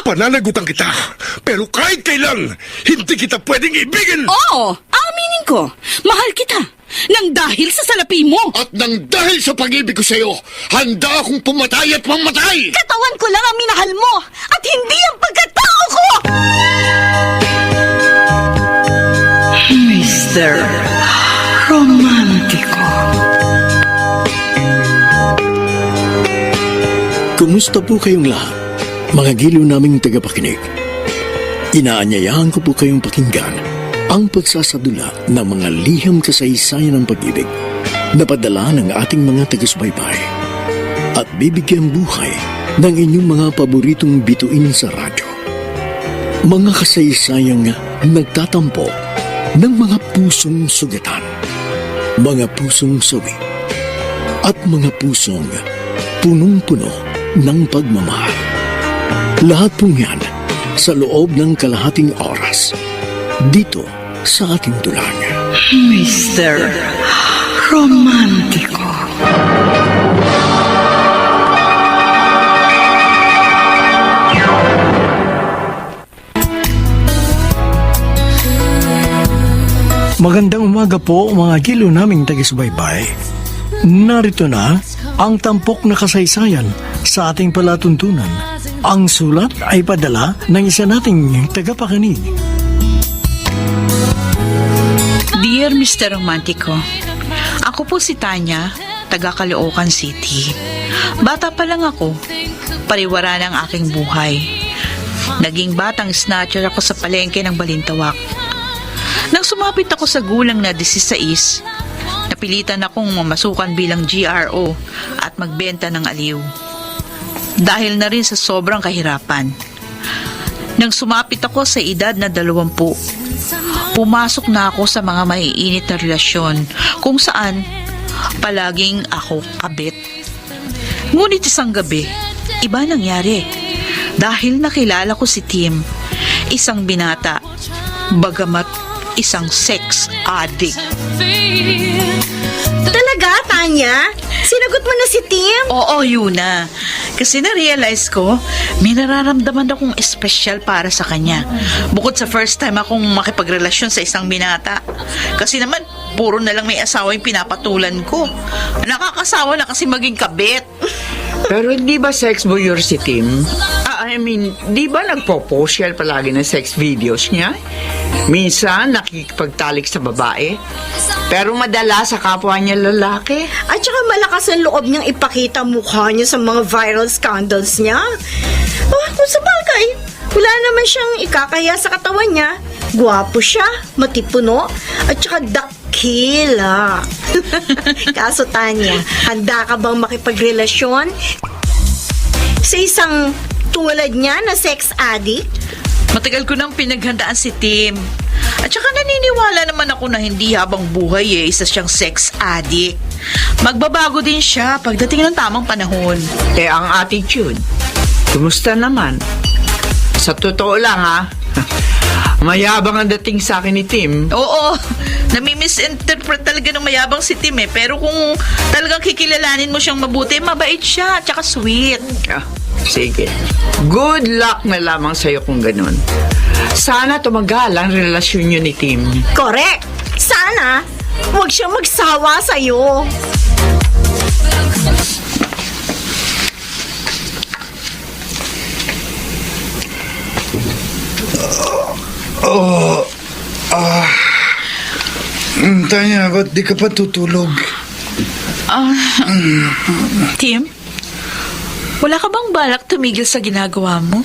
Pananagutan kita, pero kahit kailan, hindi kita pwedeng ibigin! Oo, aminin ko. Mahal kita. Nang dahil sa salapi mo. At nang dahil sa pag-ibig ko sa'yo, handa akong pumatay at mamatay! Katawan ko lang ang minahal mo at hindi ang pagkatao ko! Mr. Romantico. Kumusta po kayong lahat, mga giliw naming tagapakinig? Inaanyayahan ko po kayong pakinggan ang pagsasadula ng mga liham kasaysayan ng pag-ibig na padala ng ating mga taga-subaybay at bibigyan buhay ng inyong mga paboritong bituin sa radyo. Mga kasaysayang nagtatampo ng mga pusong sugatan, mga pusong sawi, at mga pusong punong-puno ng pagmamahal. Lahat pong yan sa loob ng kalahating oras dito sa ating tulang. Mr. Romantico. Magandang umaga po mga giliw naming taga-subaybay. Narito na ang tampok na kasaysayan sa ating palatuntunan. Ang sulat ay padala ng isa nating tagapakinig. Dear Mr. Romantico, ako po si Tanya, taga Caloocan City. Bata pa lang ako, pariwara ng aking buhay. Naging batang snatcher ako sa palengke ng Balintawak. Nang sumapit ako sa gulang na 16, napilitan akong mamasukan bilang GRO at magbenta ng aliw. Dahil na rin sa sobrang kahirapan. Nang sumapit ako sa edad na 20, pumasok na ako sa mga maiinit na relasyon kung saan palaging ako kabit. Ngunit isang gabi, iba nangyari. Dahil nakilala ko si Tim, isang binata, bagamat isang sex addict. Talaga, Tanya? Sinagot mo na si Tim? Oo, yun na. Kasi na-realize ko, may nararamdaman akong espesyal para sa kanya. Bukod sa first time akong makipagrelasyon sa isang binata. Kasi naman, puro na lang may asawa yung pinapatulan ko. Nakakasawa na kasi maging kabit. Pero di ba sex voyeur si Tim? Di ba nagpo-post siya palagi ng sex videos niya? Minsan, nakikipagtalik sa babae. Pero madalas sa kapwa niya lalaki. At saka malakas ang loob niyang ipakita mukha niya sa mga viral scandals niya. Kung sa bagay, wala naman siyang ikakaya sa katawan niya. Gwapo siya, matipuno, at saka dakila. Kaso Tanya, handa ka bang makipagrelasyon sa isang tulad niya na sex addict? Matagal ko nang pinaghandaan si Tim. At saka naniniwala naman ako na hindi habang buhay isa siyang sex addict. Magbabago din siya pagdating ng tamang panahon. Ang attitude, kumusta naman? Sa totoo lang mayabang ang dating sa akin ni Tim. Oo, nami-misinterpret talaga ng mayabang si Tim Pero kung talagang kikilalanin mo siyang mabuti, mabait siya at saka sweet. Sige. Good luck na lamang sa'yo kung ganun. Sana tumagal ang relasyon niyo ni Tim. Correct! Sana, huwag siyang magsawa sa'yo. Tanya, ba't di ka pa tutulog? Tim, wala ka bang balak tumigil sa ginagawa mo?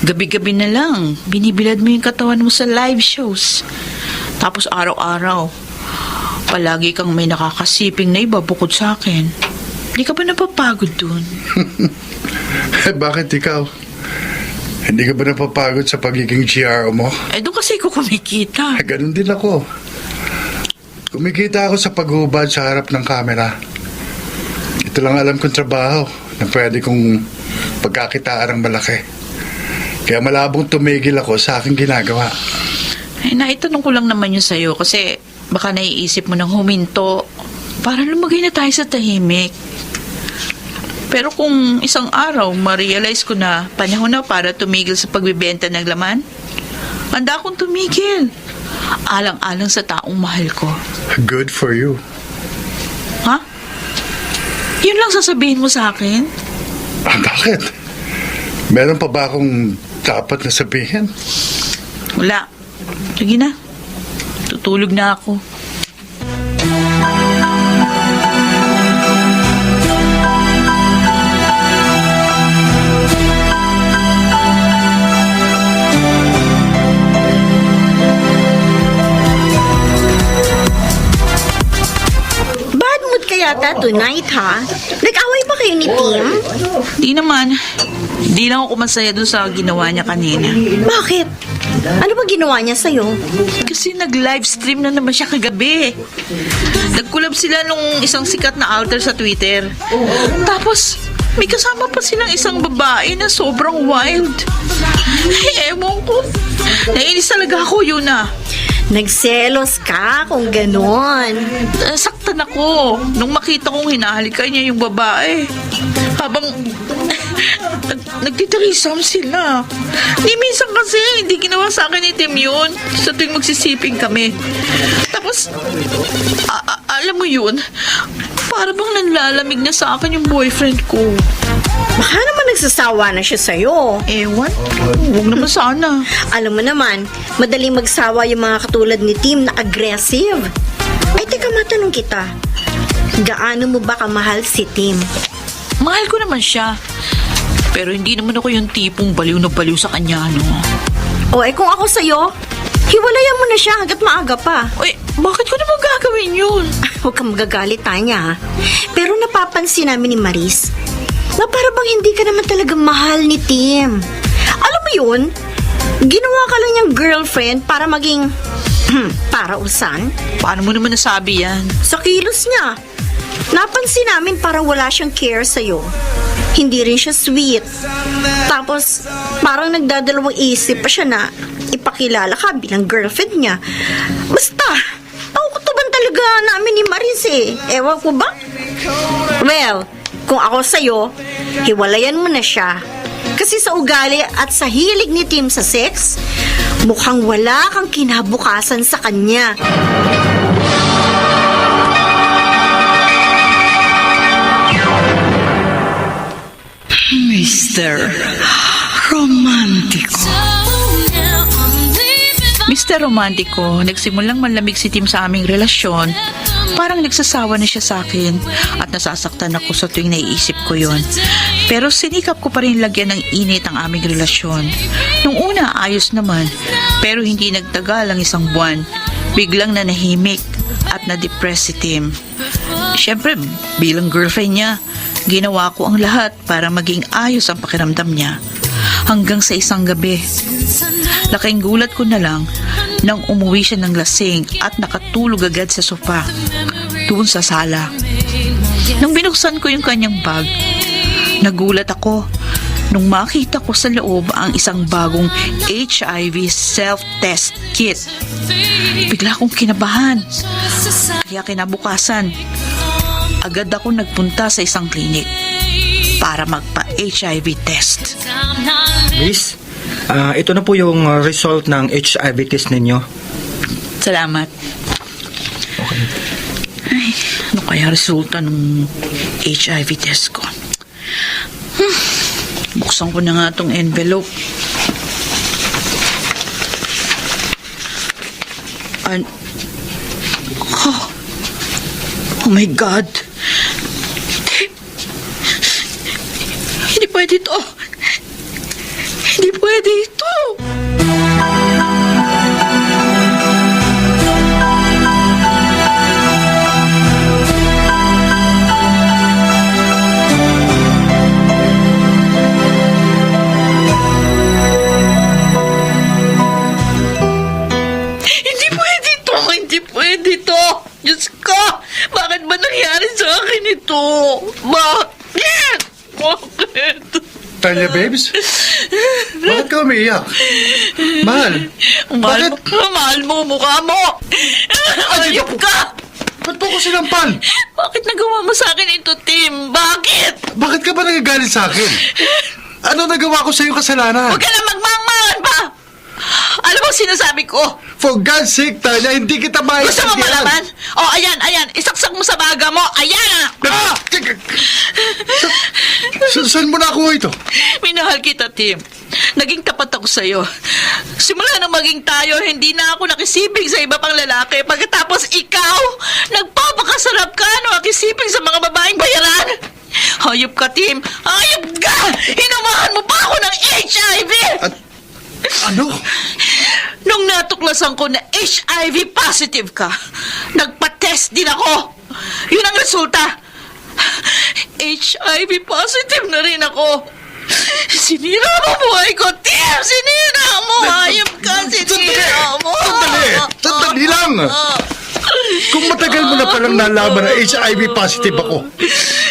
Gabi-gabi na lang, binibilad mo yung katawan mo sa live shows. Tapos araw-araw, palagi kang may nakakasiping na iba bukod sa akin. Di ka ba napapagod dun? Bakit ikaw? Hindi ka ba napapagod sa pagiging GRO mo? Doon kasi ko kumikita. Ganun din ako. Kumikita ako sa paghubad sa harap ng kamera. Ito lang alam kong trabaho na pwede kong pagkakitaan ng malaki. Kaya malabong tumigil ako sa aking ginagawa. Naitanong ko lang naman yun sa'yo kasi baka naiisip mo ng huminto para lumagay na tayo sa tahimik. Pero kung isang araw ma-realize ko na panahon na para tumigil sa pagbibenta ng laman, handa akong tumigil. Alang-alang sa taong mahal ko. Good for you. Ha? Yun lang sasabihin mo sa akin? Bakit? Meron pa ba akong dapat na sabihin? Wala. Sige na. Tutulog na ako. Bad mood ka yata tonight, ha? Nag-away ba kayo ni Tim? Di naman. Di lang ako masaya dun sa ginawa niya kanina. Bakit? Ano ba ginawa niya sa'yo? Kasi nag-livestream na naman siya kagabi. Nag-collab sila nung isang sikat na alter sa Twitter. Tapos, may kasama pa silang isang babae na sobrang wild. Ewan ko. Nainis talaga ako yun ah. Nagselos ka kung ganon. Saktan ako nung makita kong hinahalikan niya yung babae. Habang nagtitirisam sila. Ni minsan kasi hindi ginawa sa akin ni Tim yun sa tuwing magsisiping kami. Tapos, alam mo yun, para bang nanlalamig na sa akin yung boyfriend ko. Baka naman nagsasawa na siya sa'yo. Ewan, huwag naman sana. Alam mo naman, madaling magsawa yung mga katulad ni Tim na aggressive. Ay, teka, matanong kita. Gaano mo ba kamahal si Tim? Mahal ko naman siya. Pero hindi naman ako yung tipong baliw na baliw sa kanya, no? O, kung ako sa'yo, hiwalayan mo na siya hanggat maaga pa. Uy, bakit ko naman gagawin yun? Huwag kang magagalit, Tanya, ha? Pero napapansin namin ni Maris na para bang hindi ka naman talaga mahal ni Tim. Alam mo yun? Ginawa ka lang niyang girlfriend para maging parausan. Paano mo naman nasabi yan? Sa kilos niya. Napansin namin parang wala siyang care sa'yo. Hindi rin siya sweet. Tapos, parang nagdadalawang isip pa siya na ipakilala ka bilang girlfriend niya. Basta, nakukutuban talaga namin ni Maris eh. Ewan ko ba? Well, kung ako sa'yo, hiwalayan mo na siya. Kasi sa ugali at sa hilig ni Tim sa sex, mukhang wala kang kinabukasan sa kanya. Mr. Romantico. Mr. Romantico, nagsimulang manlamig si Tim sa aming relasyon. Parang nagsasawa na siya sa akin at nasasaktan ako sa tuwing naiisip ko yon. Pero sinikap ko pa rin lagyan ng init ang aming relasyon. Nung una, ayos naman. Pero hindi nagtagal ang isang buwan. Biglang nanahimik at na-depress si Tim. Siyempre, bilang girlfriend niya, ginawa ko ang lahat para maging ayos ang pakiramdam niya. Hanggang sa isang gabi, laking gulat ko na lang nang umuwi siya ng lasing at nakatulog agad sa sofa doon sa sala. Nung binuksan ko yung kanyang bag, nagulat ako nung makita ko sa loob ang isang bagong HIV self-test kit. Bigla akong kinabahan. Kaya kinabukasan, agad ako nagpunta sa isang klinik para magpa-HIV test. Miss, ito na po yung result ng HIV test ninyo. Salamat. Ay, ano kaya resulta ng HIV test ko? Buksan ko na nga itong envelope. Oh my God! Hindi pwede ito! Hindi pwede ito! Hindi pwede ito! Hindi pwede ito! Diyos ko! Bakit ba nangyari sa akin ito? Bakit? Bakit? Tanya, babes? Bakit ka umiiyak? Mahal, Mahal bakit? mo, mahal mo, mukha mo! Ayop ka! Ba't po ko sinampal? Bakit nagawa mo sa akin ito, Tim? Bakit? Bakit ka ba nagagalit sa akin? Ano nagawa ko sa iyong kasalanan? Huwag ka na magmangmangan pa! Alam mo sinasabi ko? For God's sake, Tanya, hindi kita Gusto mo maintindihan. malaman? Oh, ayan. Isaksak mo sa baga mo. Ayan! Oh! Saan mo nakuha ito? Minahal kita, Tim. Naging tapat ako sa'yo. Simula nang maging tayo, hindi na ako nakisiping sa iba pang lalaki. Pagkatapos ikaw, nagpapakasarap ka nakisiping sa mga babaeng bayaran. Hayop ka, Tim. Hayop ka! Hinamahan mo pa ako ng HIV! At ano? Nung natuklasan ko na HIV positive ka, nagpa-test din ako. Yun ang resulta. HIV positive na rin ako. Sinira mo buhay ko, Tim! Sinira mo! Hayop ka! Sinira mo! Sandali lang! Kung matagal mo na palang nalaman na HIV positive ako,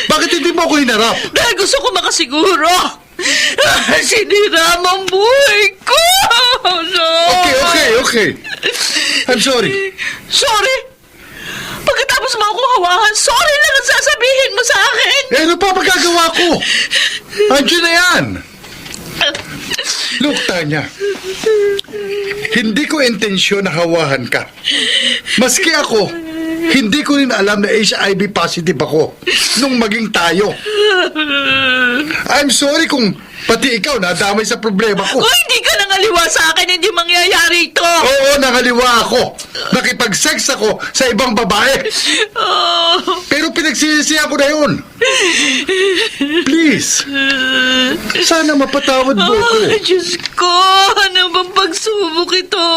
bakit hindi mo ako hinarap? Dahil gusto ko makasiguro. Sinira mo ang buhay ko! No! Okay. I'm sorry. Sorry? Pagkatapos mo ako hawakan, sorry lang ang sasabihin mo sa akin. Eh, ano pa magagawa ko? Andiyan na yan. Look, Tanya. Hindi ko intensyon na hawahan ka. Maski ako, hindi ko rin alam na HIV positive ako nung maging tayo. I'm sorry kung pati ikaw nadamay sa problema ko. Kung hindi ka nangaliwa sa akin, hindi mangyayari ito. Oo, nangaliwa ako. Nakipag-sex ako sa ibang babae. Oh. Pero pinagsisisihan ko na yun. Please. Sana mapatawad mo ako. Oh, Diyos ko, ano bang pagsubok ito?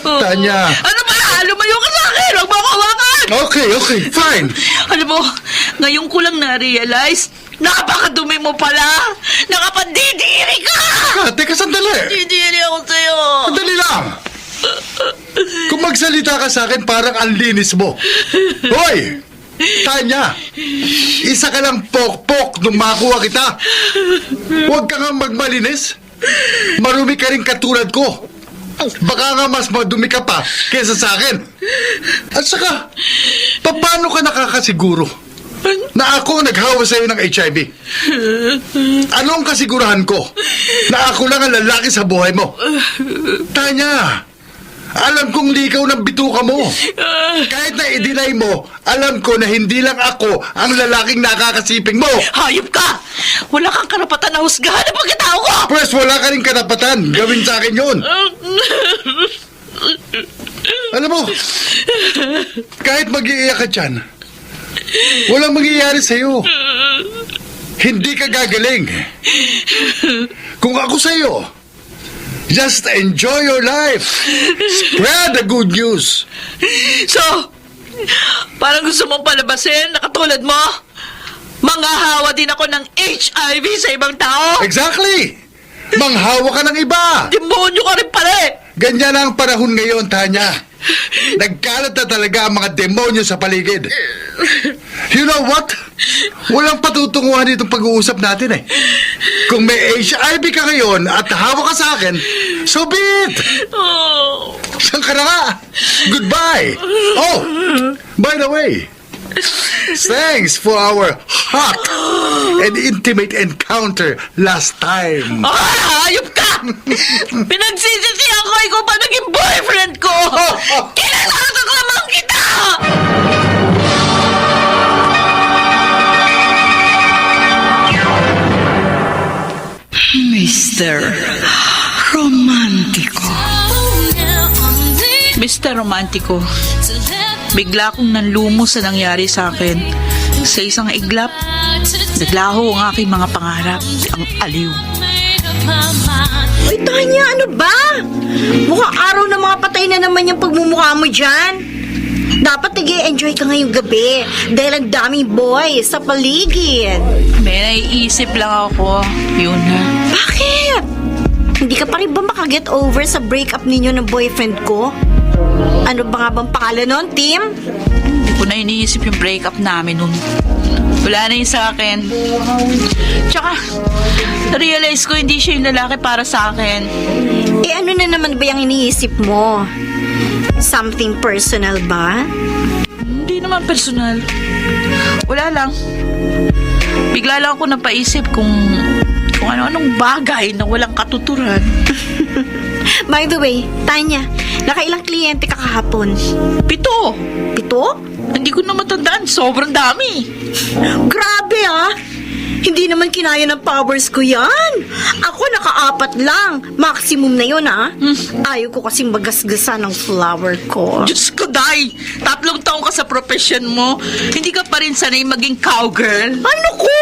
Tanya. Ano ba? Lumayo ka sa akin! Huwag mo ako hawakan! Okay, fine. Alam mo, ngayon ko lang na-realize, napakadumi mo pala! Nakapandidiri ka! Teka, sandali. Didiri ako sa'yo! Sandali lang. Kung magsalita ka sa akin, parang ang linis mo. Hoy! Tanya! Isa ka lang pok-pok nung makuha kita. Huwag ka nga magmalinis. Marumi ka rin katulad ko. Baka nga mas madumi ka pa kaysa sa akin. At saka, paano ka nakakasiguro na ako naghawa sa'yo ng HIV? Ano ang kasigurahan ko na ako lang ang lalaki sa buhay mo? Tanya, alam kong likaw ng bituka mo. Kahit na i-deny mo, alam ko na hindi lang ako ang lalaking nakakasiping mo. Hayop ka! Wala kang karapatan na husgahan ang pagkatao ko! Pwes, wala ka rin karapatan. Gawin sa akin yun. Alam mo, kahit mag-iiyak ka dyan, walang mangyayari sa'yo. Hindi ka gagaling. Kung ako sa'yo, just enjoy your life. Spread the good news. So, parang gusto mong palabasin na katulad mo? Manghahawa din ako ng HIV sa ibang tao? Exactly. Manghawa ka ng iba. Demonyo ka rin pala eh! Ganyan ang panahon ngayon, Tanya. Nagkalat na talaga ang mga demonyo sa paligid. You know what? Walang patutunguhan itong pag-uusap natin eh. Kung may HIV ka ngayon at hawa ka sa akin, so be it! Oh. Saan ka na nga? Goodbye! Oh, by the way, thanks for our hot and intimate encounter last time. Hayop ka! Pinagsisisihan ko ikaw pa naging boyfriend ko! Kinasasaklamang kita! Mr. Romantico. Mr. Romantico, bigla akong nanlumo sa nangyari sa akin. Sa isang iglap, naglaho ang aking mga pangarap. Ang aliw. Uy, Tanya, ano ba? Mukhang araw na mga patay na naman yung pagmumukha mo dyan. Dapat nag-enjoy ka ngayong gabi dahil ang daming boys sa paligid. May naiisip lang ako. Yun na. Bakit? Hindi ka pa rin ba makaget over sa breakup ninyo ng boyfriend ko? Ano ba nga bang pangalan nun, Tim? Hindi ko na iniisip yung breakup namin nun. Wala na yun sa akin. Tsaka, na-realize ko hindi siya yung lalaki para sa akin. Eh ano na naman ba yung iniisip mo? Something personal ba? Hindi naman personal. Wala lang. Bigla lang ako napaisip kung ano-anong bagay na walang katuturan. By the way, Tanya, nakailang kliyente ka kahapon? 7. 7? Hindi ko na matandaan. Sobrang dami. Grabe ah! Hindi naman kinaya ng powers ko yan. Ako naka-4 lang. Maximum na yun ah. Ayaw ko kasing magasgasa ng flower ko. Diyos ko, Day! 3 taong ka sa profession mo. Hindi ka pa rin sanay maging cowgirl. Ano ko?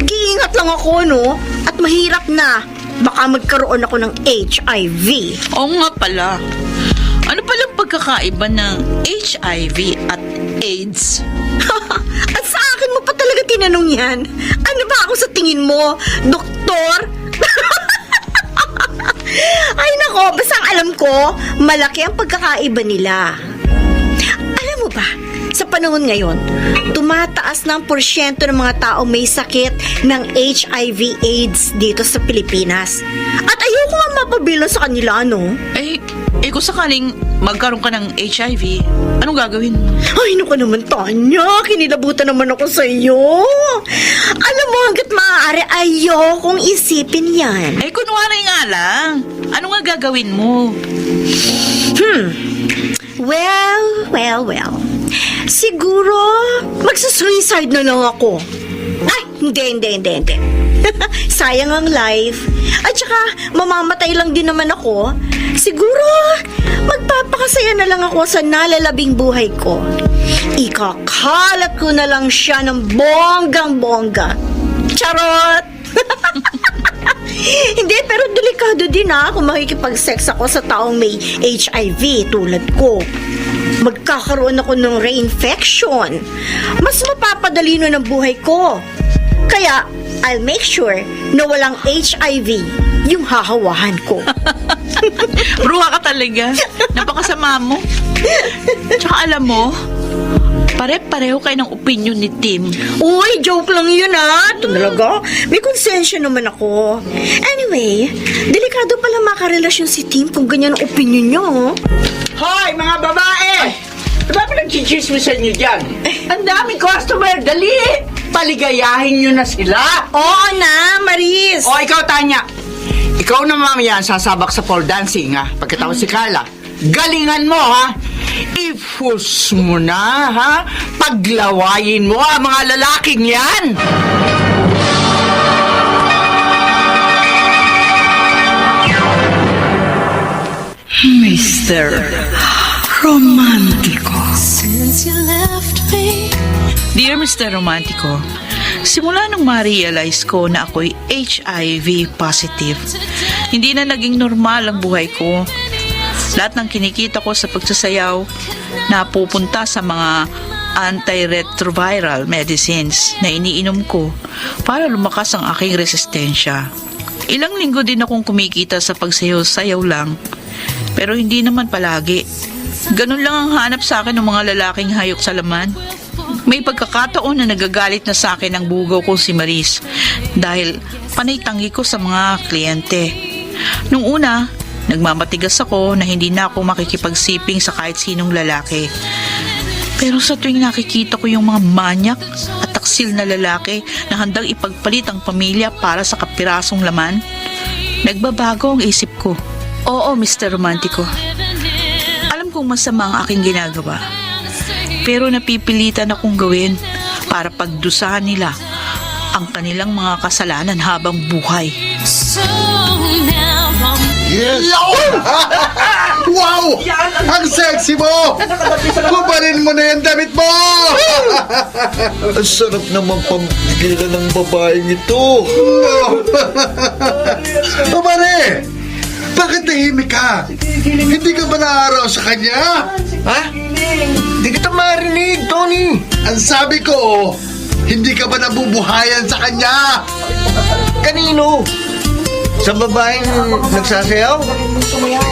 Giingat lang ako, no? At mahirap na. Baka magkaroon ako ng HIV. Oo nga pala. Ano palang pagkakaiba ng HIV at AIDS? At sa akin mo pa talaga tinanong yan? Ano ba ako sa tingin mo? Doktor? Ay nako, basta ang alam ko, malaki ang pagkakaiba nila. Alam mo ba, sa panahon ngayon, tumataas na ang porsyento ng mga tao may sakit ng HIV/AIDS dito sa Pilipinas. At ayoko nga mapabilang sa kanila, no? Kung sakaling magkaroon ka ng HIV, anong gagawin mo? Ay, naku naman, Tanya. Kinilabutan naman ako sa iyo. Alam mo, hanggat maaari, ayokong isipin yan. Kunwari nga lang. Ano nga gagawin mo? Well. Siguro, magsa-suicide na lang ako. Ay, hindi. Sayang ang life. At saka, mamamatay lang din naman ako. Siguro, magpapakasaya na lang ako sa nalalabing buhay ko. Ikakalat ko na lang siya ng bonggang-bongga. Charot! Hindi, pero delikado din kung makikipag-sex ako sa taong may HIV tulad ko. Magkakaroon ako ng reinfection. Mas mapapadali nun ang buhay ko. Kaya, I'll make sure na walang HIV yung hahawahan ko. Bruha ka talaga. Napakasama mo. Tsaka alam mo, pare-pareho kayo ng opinion ni Tim. Uy, joke lang yun Talaga? May konsensya naman ako. Anyway, delikado pala makarelasyon si Tim kung ganyan ang opinion niyo. Hoy, mga babae! Ano ba pinag-chichismisan niyo dyan? Ang daming customer, dali! Paligayahin niyo na sila! Oo na, Maris. O, ikaw, Tanya. Ikaw na mamaya ang sasabak sa pole dancing, ha? Pagkatapos si Carla. Galingan mo, ha? I-force mo na, ha? Paglawayin mo ang mga lalaking yan! Mr. Romantico. Dear Mr. Romantico, simula nung ma-realize ko na ako'y HIV positive, hindi na naging normal ang buhay ko. Lahat ng kinikita ko sa pagsasayaw napupunta sa mga antiretroviral medicines na iniinom ko para lumakas ang aking resistensya. Ilang linggo din akong kumikita sa pagsayaw-sayaw lang, pero hindi naman palagi. Ganun lang ang hanap sa akin ng mga lalaking hayok sa laman. May pagkakataon na nagagalit na sa akin ang bugaw kong si Maris dahil panay-tanggi ko sa mga kliyente. Nung una, nagmamatigas ako na hindi na ako makikipagsiping sa kahit sinong lalaki. Pero sa tuwing nakikita ko yung mga manyak at taksil na lalaki na handang ipagpalit ang pamilya para sa kapirasong laman, nagbabago ang isip ko. Oo, Mr. Romantico. Alam kong masama ang aking ginagawa. Pero napipilitan akong gawin para pagdusahan nila ang kanilang mga kasalanan habang buhay. Yes! Wow! Ang sexy mo! Kubalin mo na yung damit mo! Ang sarap naman pamigilan ng babaeng ito. O pare! Bakit tahimik ka? Hindi ka ba naaraw sa kanya? Ha? Di kita marinig, Tony. Ang sabi ko, hindi ka ba nabubuhayan sa kanya? Kanino? Sa babaeng nagsasayaw?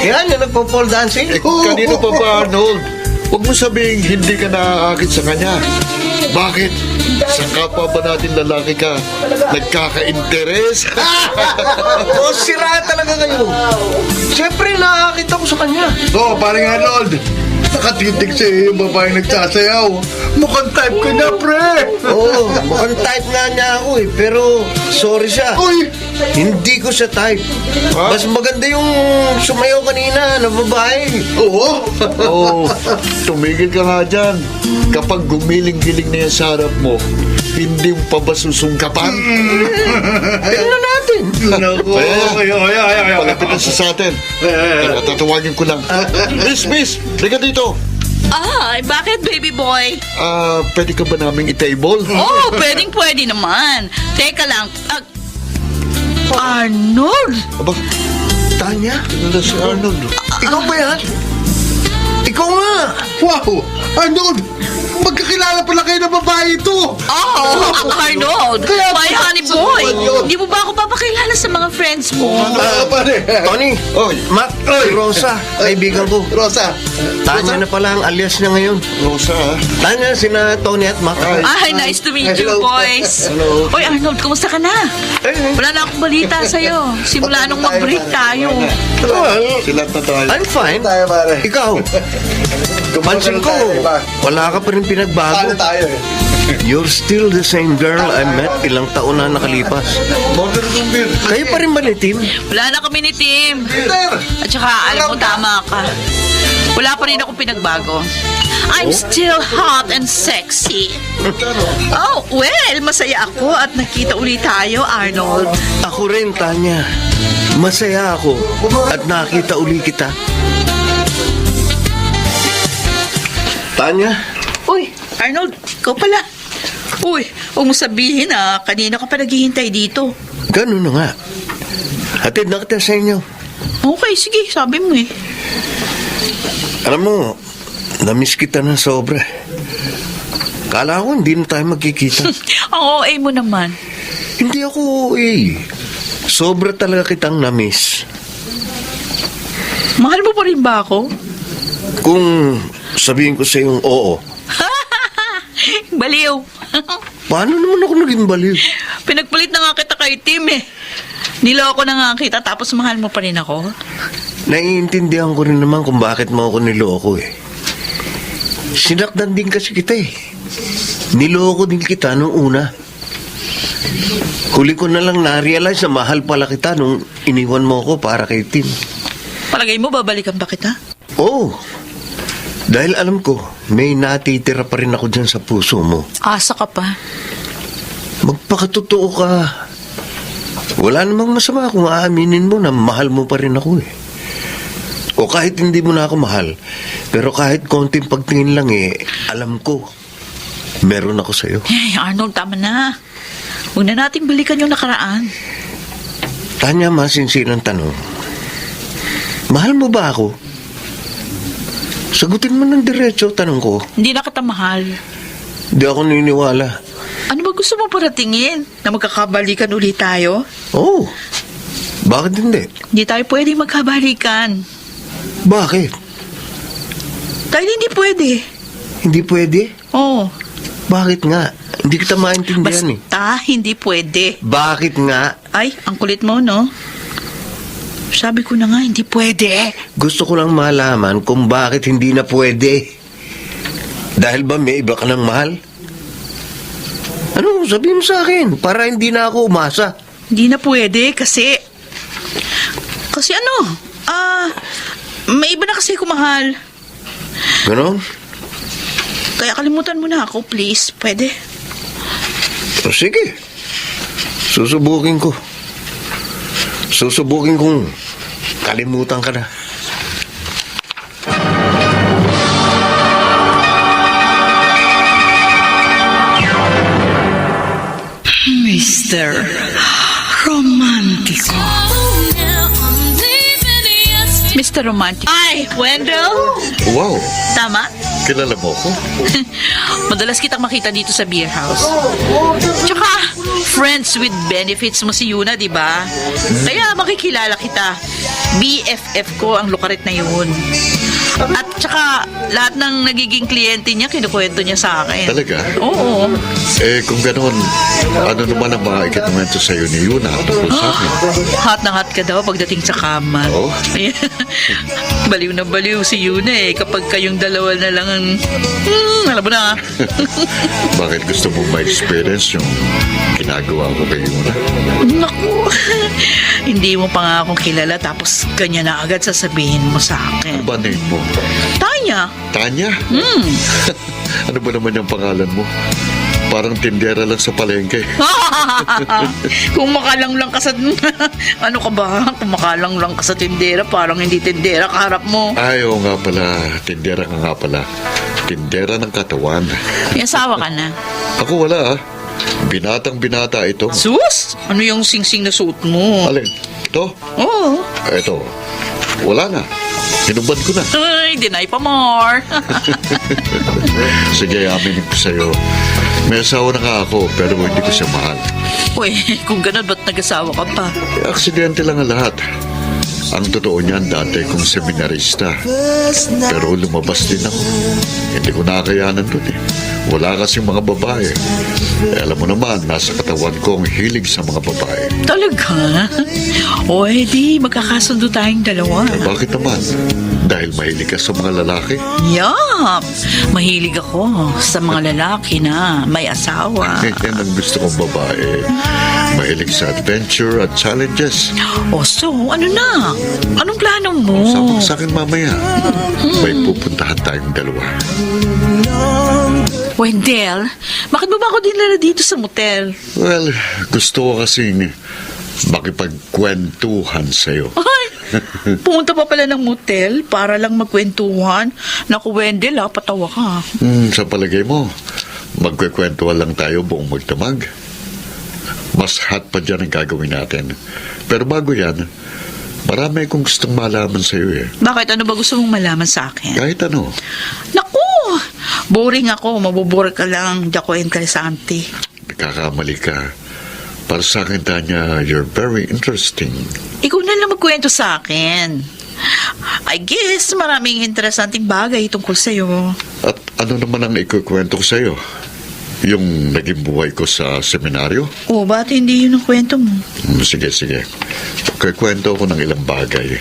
Yan, yung nagpo-pole dancing? Kanino pa ba, Arnold? Huwag mo sabihing hindi ka naaakit sa kanya. Bakit? Sa kapwa ba natin lalaki ka nagkaka-interes? O, sira talaga kayo. Siyempre, nakakita ko sa kanya. Oo, paring Arnold. Nakatitig sa iyo yung babae nagsasayaw. Mukhang type ka niya, pre. Oo, mukhang type nga niya ako eh. Pero, sorry siya. Uy! Hindi ko siya type. Mas maganda yung sumayaw kanina na babae. Oo. Oo, tumigil ka nga dyan. Kapag gumiling-giling na yan sa harap mo, hindi mo pa ba susungkapan? Tingnan natin. Naku. Palapit na siya sa atin. Kaya tatawagin ko lang. Miss, liga dito. Ay, bakit baby boy? Pwede ka ba naming i-table? Oh, pwede naman. Teka lang. Arnold! Aba, Tanya, ano na si Arnold? ikaw ba yan? Ikaw nga. Wow! Arnold! Magkakilala pala kayo ng babae ito! Oh, Arnold! Kaya- My honey boy! Yun. Hindi mo ba ako papakilala sa mga friends mo? Pare! Tony, Oy, Mac, Rosa, kaibigan ko. Rosa! Tanya na pala ang alias niya ngayon. Rosa, ha? Tanya, sina Tony at Mac. Ay, nice to meet you, Hello. boys. Hello. Oy, Arnold, kumusta ka na? Wala na akong balita sa'yo. Simula nung mag-break tayo. Well, Sila na tayo. I'm fine. Tayo, pare. Ikaw, pansin ko, wala ka pa rin pinagbago. tayo eh? You're still the same girl I met ilang taon na nakalipas. Modern ng beer. Kayo pa rin ba ni Tim? Wala na kami ni Tim. Peter! At saka, alam mo, tama ka. Wala pa rin akong pinagbago. I'm still hot and sexy. Oh, well, masaya ako at nakita ulit tayo, Arnold. Ako rin, Tanya. Masaya ako at nakita uli kita. Tanya, Uy, Arnold, ikaw pala. Uy, huwag mo sabihin kanina ka pa naghihintay dito. ganun na nga. Hatid na kita sa inyo. Okay, sige, sabi mo eh. Alam mo, namiss kita ng sobra. Kala ko hindi na tayo magkikita. Ang OA mo naman. Hindi ako sobra talaga kitang namiss. Mahal mo pa rin ba ako? Kung sabihin ko sa yung oo, Baliw. paano naman ako naging baliw? Pinagpalit na nga kita kay Tim eh. Niloko na nga kita tapos mahal mo pa rin ako. Naiintindihan ko rin naman kung bakit mo ako niloko eh. Sinakdan din kasi kita eh. Niloko din kita nung una. Huli ko na lang na-realize na mahal pala kita nung iniwan mo ako para kay Tim. Palagay mo babalikan pa kita? Oo. Dahil alam ko, may natitira pa rin ako dyan sa puso mo. Asa ka pa. Magpakatotoo ka. Wala namang masama kung aaminin mo na mahal mo pa rin ako eh. O kahit hindi mo na ako mahal, pero kahit konting pagtingin lang alam ko, meron ako sa'yo. Ay, Arnold, tama na. Huwag na nating balikan yung nakaraan. Tanya, masinsilang tanong. Mahal mo ba ako? Sagutin mo ng diretso, tanong ko. Hindi na kita mahal. Di ako niniwala. Ano ba gusto mo paratingin? Na magkakabalikan ulit tayo? Oh, bakit hindi? Hindi tayo pwede magkabalikan. Bakit? Dahil hindi pwede. Hindi pwede? Oo. Bakit nga? Hindi kita maintindihan Basta hindi pwede. Bakit nga? Ay, ang kulit mo, no? Sabi ko na nga, hindi pwede. Gusto ko lang malaman kung bakit hindi na pwede. Dahil ba may iba ka ng mahal? Ano, sabihin mo sa akin para hindi na ako umasa. Hindi na pwede kasi... Kasi ano? May iba na kasi ako mahal. Ganon? Kaya kalimutan mo na ako, please. Pwede? O, sige. Susubukin ko. Susubukin kong kalimutan ka na. Mr. Romantico. Mr. Romantico. Ay, Wendell! Wow, Tama? kilala mo ko? Madalas kitang makita dito sa beer house. Tsaka, friends with benefits mo si Yuna, di ba? Kaya makikilala kita. BFF ko ang lukarit na yun. At saka, lahat ng nagiging kliyente niya, kinukwento niya sa akin. Talaga? Oo. Kung gano'n, ano naman ang mga ikinuwento sa'yo ni Yuna tungkol sa akin? Hot na hot ka daw pagdating sa kama. Oo? Baliw na baliw si Yuna kapag kayong dalawa na lang ang... alam mo na. Bakit gusto mo ma-experience yung ginagawa ko kay Yuna? Naku, hindi mo pa nga akong kilala tapos ganyan na agad sasabihin mo sa akin. Ano ba name mo? Tanya. Tanya? Ano ba naman yung pangalan mo? Parang tindera lang sa palengke. Kung makalang lang ka sa... ano ka ba? Kung makalang lang ka sa tindera, parang hindi tindera kaharap mo. Ay, oo nga pala. Tindera ka nga pala. Tindera ng katawan. May asawa ka na. Ako wala ah. Binatang binata ito. Sus! Ano yung singsing na suot mo? Alin? Ito? Oo. Ito. Wala na. Hinubad ko na. Ay, deny pa more. Sige, aminin ko sa'yo. May asawa na nga ako, pero hindi ko siya mahal. Uy, kung ganun, ba't nag-asawa ka pa? Aksidente lang ang lahat. Ang totoo niyan, dati kong seminarista. Pero lumabas din ako. Hindi ko nakakayanan dun eh. Wala kasing mga babae. Alam mo naman, nasa katawan ko ang hilig sa mga babae. Talaga? O, di, magkakasundo tayong dalawa. Bakit naman? Dahil mahilig ka sa mga lalaki? Yup! Mahilig ako sa mga lalaki na may asawa. Yan ang gusto kong babae. Mahilig sa adventure at challenges. O, so, ano na? Anong plano mo? Sama ka sa akin mamaya. May pupuntahan tayong dalawa. Wendell, bakit mo ba ako dinala dito sa motel? Well, gusto ko kasing makipagkwentuhan sa'yo. Ay, pumunta pa pala ng motel para lang magkwentuhan. Naku, Wendell, patawa ka. Sa palagay mo, magkwekwentuhan lang tayo buong magdamag. Mas hot pa dyan ang gagawin natin. Pero bago yan, marami akong gustong malaman sa'yo eh. Bakit? Ano ba gusto mong malaman sa akin? Kahit ano. Naku, boring ako. Mabubore ka lang. Di ako interesante. Nagkakamali ka. Para sa akin, Tanya, you're very interesting. Ikaw na lang magkwento sa akin. I guess maraming interesanting bagay tungkol sa'yo. At ano naman ang ikukwento ko sa'yo? Yung naging buhay ko sa seminaryo? O, ba't hindi yun ang kwento mo? Sige. Kwento ko ng ilang bagay.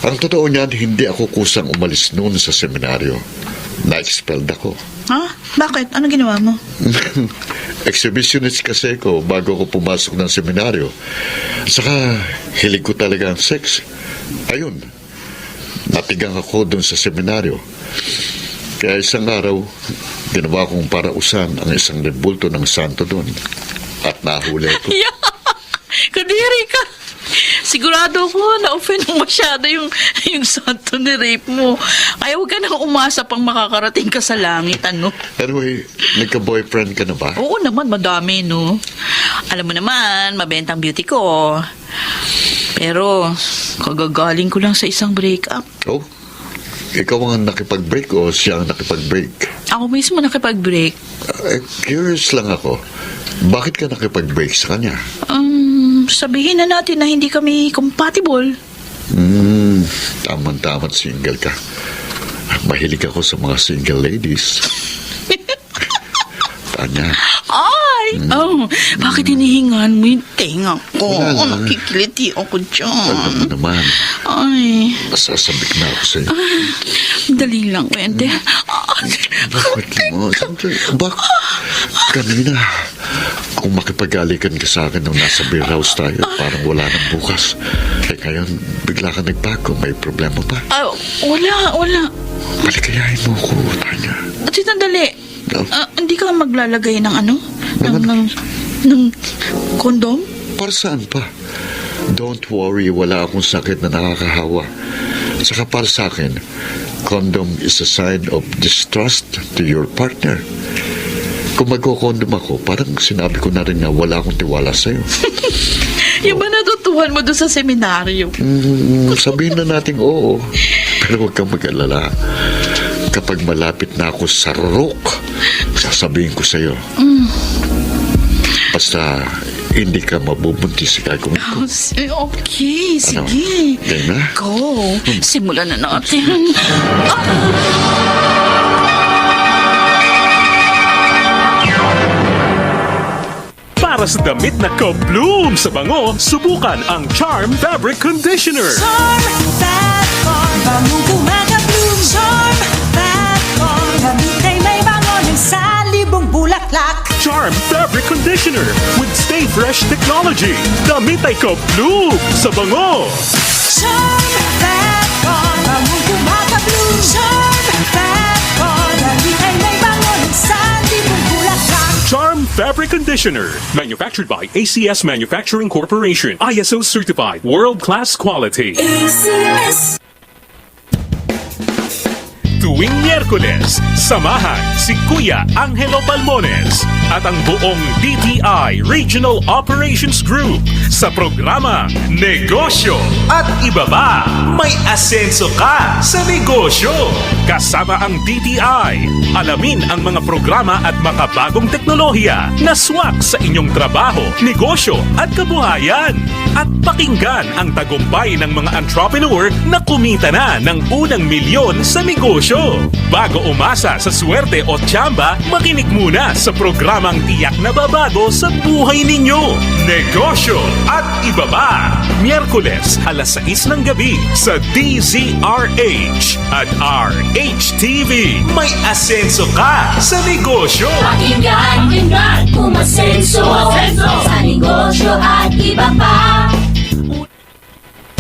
Ang totoo niyan, hindi ako kusang umalis noon sa seminaryo. Na-expelled ako. Ha? Bakit? Ano ginawa mo? Exhibitionist kasi ko bago ako pumasok ng seminaryo. Saka, hilig ko talaga ang sex. Ayun, natigang ako doon sa seminaryo. Kaya isang araw, ginawa kong parausan ang isang rebulto ng santo doon. At nahuli ko. Kadiri ka! Sigurado ko na-offend mo masyado yung santo ni rape mo. Kaya huwag ka nang umasa pang makakarating ka sa langit, ano? Anyway, nagka-boyfriend ka na ba? Oo naman, madami, no? Alam mo naman, mabentang beauty ko. Pero, kagagaling ko lang sa isang breakup. Oh, ikaw ang nakipag-break o siya ang nakipag-break? Ako mismo nakipag-break. Curious lang ako. Bakit ka nakipag-break sa kanya? Sabihin na natin na hindi kami compatible. Tama-tama't single ka. Mahilig ako sa mga single ladies. Tanya. Ay! Bakit hinihingan mo yung tenga ko? Wala lang. Nakikiliti ako dyan. Alam mo naman, Ay, masasabik na ako sa'yo. dali lang, Wende. Bakit mo? Bakit? Kanina, kung makipag-alikan ka sa akin nung nasa beer house tayo, parang wala nang bukas. Ngayon, bigla ka nagbago. May problema pa. Wala. Palikayahin mo ko, Tanya. At sandali. No. Hindi ka maglalagay ng ano? Ng kondom? Para saan pa? Don't worry, wala akong sakit na nakakahawa. Saka para sa akin, condom is a sign of distrust to your partner. Kung magkukondom ako, parang sinabi ko na rin na wala akong tiwala sa'yo. Yung ba natutuhan mo doon sa seminaryo? Sabihin na natin oo. Pero huwag kang mag-alala. Kapag malapit na ako sa rook, sasabihin ko sa'yo. Basta, hindi ka mabubuntis sa gagawin ko. Okay, Ano? sige. Game na? Go. Simulan na natin. Para sa damit na ka-bloom sa bango, subukan ang Charm Fabric Conditioner. Charm Fatcon, bangong kumaka-bloom. Charm Fatcon, damit ay may bango ng salibong bulaklak. Charm Fabric Conditioner with Stay Fresh Technology. Damit ay ka-bloom sa bango. Charm Fatcon, bangong kumaka-bloom. Charm Fatcon, damit ay may bango ng salibong bulaklak. Charm Fabric Conditioner. Manufactured by ACS Manufacturing Corporation. ISO certified. World-class quality. ACS. Tuwing Miyerkules, samahan si Kuya Angelo Palmones at ang buong DTI Regional Operations Group sa programa Negosyo at Iba Pa. May asenso ka sa negosyo. Kasama ang DTI, alamin ang mga programa at makabagong teknolohiya na swak sa inyong trabaho, negosyo at kabuhayan. At pakinggan ang tagumpay ng mga entrepreneur na kumita na ng unang milyon sa negosyo. Bago umasa sa swerte o tiyamba, makinig muna sa programang tiyak na babago sa buhay ninyo. Negosyo at Iba Pa. Miyerkules, alas 6 ng gabi sa DZRH at RHTV. May asenso ka sa negosyo. Pakinggan, umasenso sa negosyo at iba pa.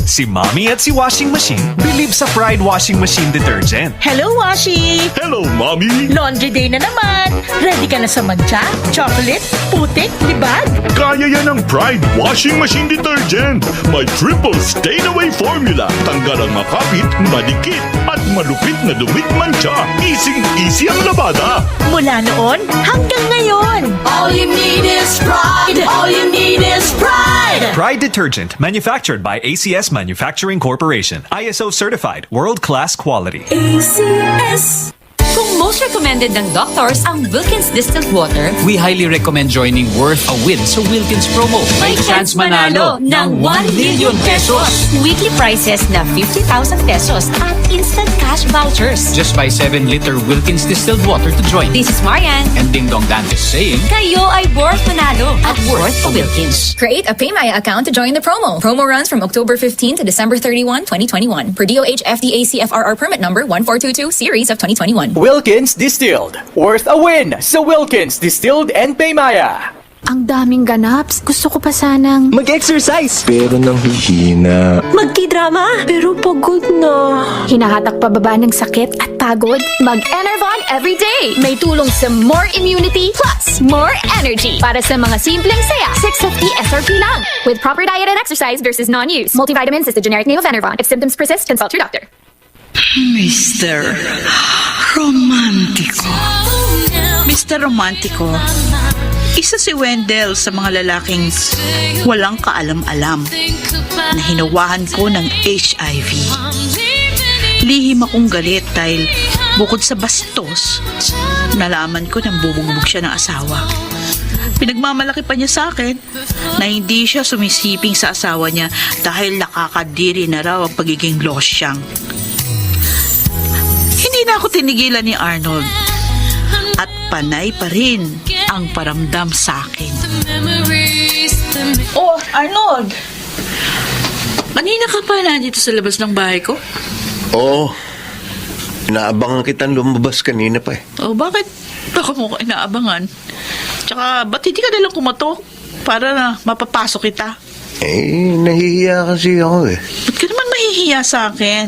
Si Mommy at si Washing Machine believe sa Pride Washing Machine Detergent. Hello, Washi! Hello, Mommy! Laundry day na naman! Ready ka na sa magja, chocolate, putik, libag? Kaya yan ang Pride Washing Machine Detergent. May triple stain-away formula. Tanggal ang makapit, madikit, at malupit na dumit mancha. Easy ang labada. Mula noon hanggang ngayon. All you need is pride! All you need is pride! Pride Detergent, manufactured by ACS Manufacturing Corporation. ISO certified, world-class quality. ACS. Kung most recommended ng doctors ang Wilkins Distilled Water, we highly recommend joining Worth a Win sa Wilkins promo. may chance manalo ng 1 million pesos. Weekly prizes na 50,000 pesos at instant cash vouchers. Just buy 7-liter Wilkins Distilled Water to join. This is Marianne. And Ding Dong Dantes saying, Kayo ay worth manalo at worth a Wilkins. Create a PayMaya account to join the promo. Promo runs from October 15 to December 31, 2021. Per DOH FDA CFRR permit number 1422 series of 2021. Wilkins Distilled. Worth a win sa Wilkins Distilled and Paymaya. Ang daming ganaps. Gusto ko pa sanang mag-exercise. Pero nang hihina. magki-drama. Pero pagod na. Hinahatak pababa ng sakit at pagod. Mag-Enervon everyday. May tulong sa more immunity plus more energy. Para sa mga simpleng saya. 650 SRP lang. With proper diet and exercise versus non-use. Multivitamins is the generic name of Enervon. If symptoms persist, consult your doctor. Mr. Romantico. Mr. Romantico, isa si Wendell sa mga lalaking walang kaalam-alam na hinawahan ko ng HIV. Lihim akong galit dahil bukod sa bastos, nalaman ko nang bubugbog siya ng asawa. Pinagmamalaki pa niya sa akin na hindi siya sumisiping sa asawa niya dahil nakakadiri na raw ang pagiging losyang. Hindi na ako tinigilan ni Arnold at panay pa rin ang paramdam sa akin. Oh, Arnold! Kanina ka pa nandito sa labas ng bahay ko? Oo. Inaabangan kitang lumabas kanina pa eh. Oh, bakit? Baka mo ko inaabangan. Tsaka, ba't hindi ka nalang kumatok para na mapapasok kita? Eh, nahihiya kasi ako eh. Ba't ka naman mahihiya sa akin?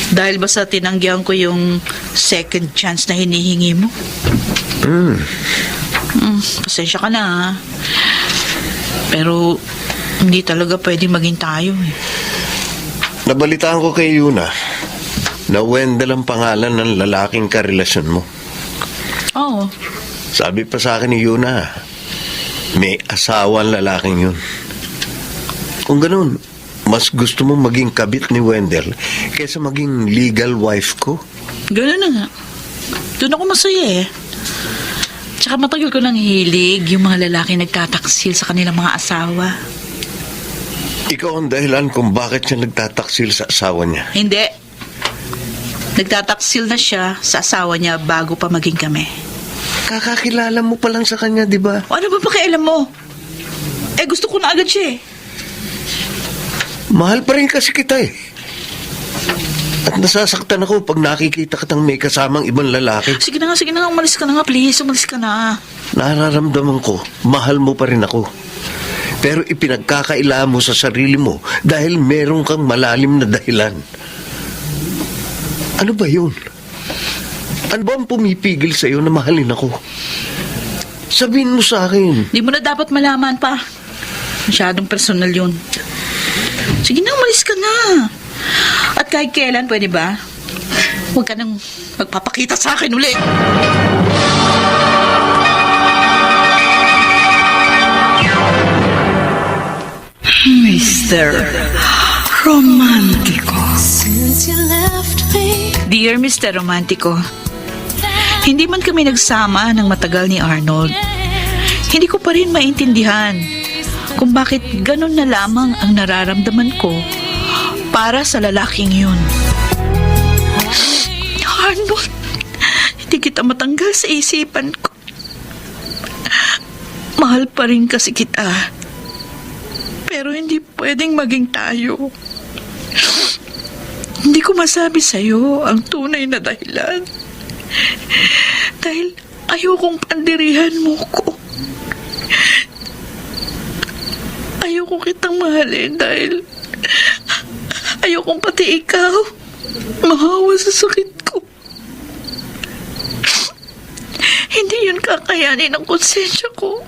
Dahil ba sa tinanggihan ko yung second chance na hinihingi mo? Pasensya ka na ha. Pero hindi talaga pwede maging tayo eh. Nabalitaan ko kay Yuna na Wendell ang pangalan ng lalaking karelasyon mo. Oo. Sabi pa sa akin ni Yuna, may asawa ang lalaking yun. Kung ganun, mas gusto mo maging kabit ni Wendell kaysa maging legal wife ko. Ganun na nga. Doon ako masaya eh. Tsaka matagal ko nang hilig yung mga lalaki nagtataksil sa kanilang mga asawa. Ikaw ang dahilan kung bakit siya nagtataksil sa asawa niya. Hindi. Nagtataksil na siya sa asawa niya bago pa maging kami. Kakakilala mo pa lang sa kanya, di ba? O ano ba pakialam mo? Gusto ko na agad siya eh. Mahal pa rin kasi kita eh. At nasasaktan ako pag nakikita kitang may kasamang ibang lalaki. Sige na nga, umalis ka na nga, please, umalis ka na. Nararamdaman ko, mahal mo pa rin ako. Pero ipinagkakaila mo sa sarili mo dahil meron kang malalim na dahilan. Ano ba yun? Ano ba ang pumipigil sa'yo na mahalin ako? Sabihin mo sa akin. Di mo na dapat malaman pa. Masyadong personal yun. Sige na, umalis ka na. At kahit kailan, pwede ba? Huwag ka nang magpapakita sa akin uli. Mr. Romantico. Dear Mr. Romantico, hindi man kami nagsama ng matagal ni Arnold. Hindi ko pa rin maintindihan kung bakit ganun na lamang ang nararamdaman ko para sa lalaking yun. Arnold, hindi kita matanggal sa isipan ko. Mahal pa rin kasi kita. Pero hindi pwedeng maging tayo. Hindi ko masabi sa'yo ang tunay na dahilan. Dahil ayokong pandirihan mo ko. Ayoko kitang mahalin dahil ayokong pati ikaw mahawa sa sakit ko. Hindi yun kakayanin ng konsensya ko.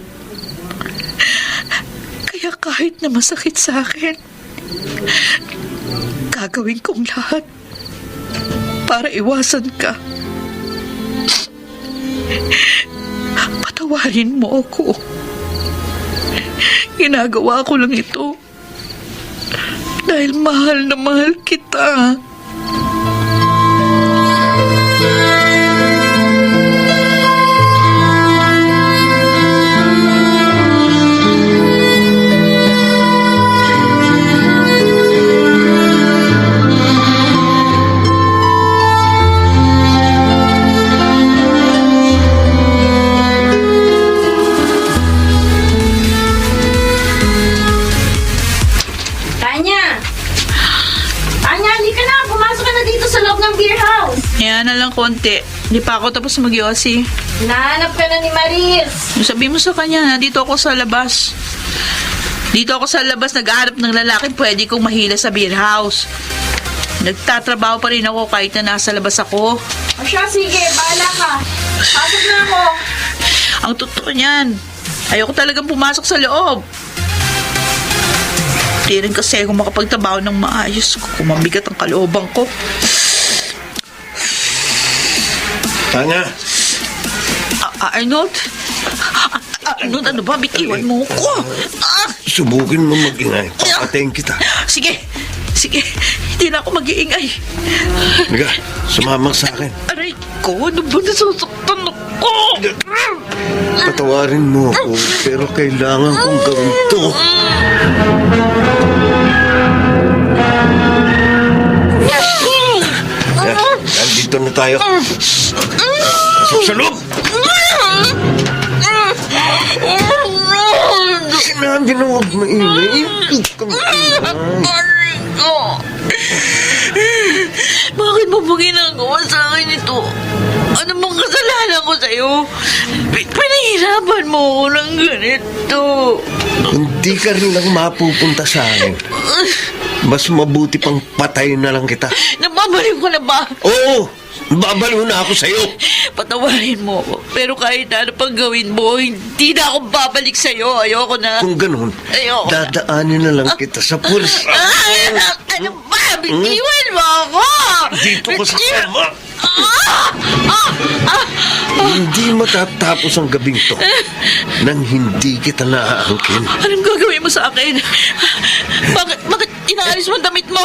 Kaya kahit na masakit sa akin, gagawin kong lahat para iwasan ka. Patawarin mo ako. Ginagawa ko lang ito dahil mahal na mahal kita. Yan na lang konti. Hindi pa ako tapos mag-yosi. Nahanap ka na ni Maris. Sabi mo sa kanya, dito ako sa labas. Dito ako sa labas nag-aarap ng lalaki pwede kong mahila sa beer house. Nagtatrabaho pa rin ako kahit na nasa labas ako. O siya, sige, bahala ka. Pasok na ako. Ang totoo niyan, ayoko talagang pumasok sa loob. Di rin kasi ako makapagtrabaho ng maayos kung mabigat ang kalooban ko. Tanya! Arnold? Arnold, ano ba? Bitiwan mo ko. Subukin mo mag-ingay. Papatayin kita. Sige. Hindi na ako mag-iingay. Liga, sumama sa akin. Aray ko, ano ba nasasaktan ako? Patawarin mo ako, pero kailangan kong gawin to. Nandito na tayo. Pasok sa loob! Sinabi na huwag maingay. Bakit mo ba ginagawa sa akin ito? Ano bang kasalanan ko sa'yo? Pinahirapan mo ako ng ganito. Hindi ka rin lang mapupunta sa akin. Mas mabuti pang patay na lang kita. Nababaliw ko na ba? Oo! Babaliw na ako sa'yo. Patawarin mo ako. Pero kahit ano pang gawin mo, hindi na ako babalik sa'yo. Ayoko na. Kung ganun, Ayoko. dadaanin na lang kita sa pulis. Ano ba? Bitiwan mo ako! Dito ko sa kama. Hindi matatapos ang gabing to nang hindi kita naaangkin. Anong gagawin mo sa akin? inaalis mo ang damit mo?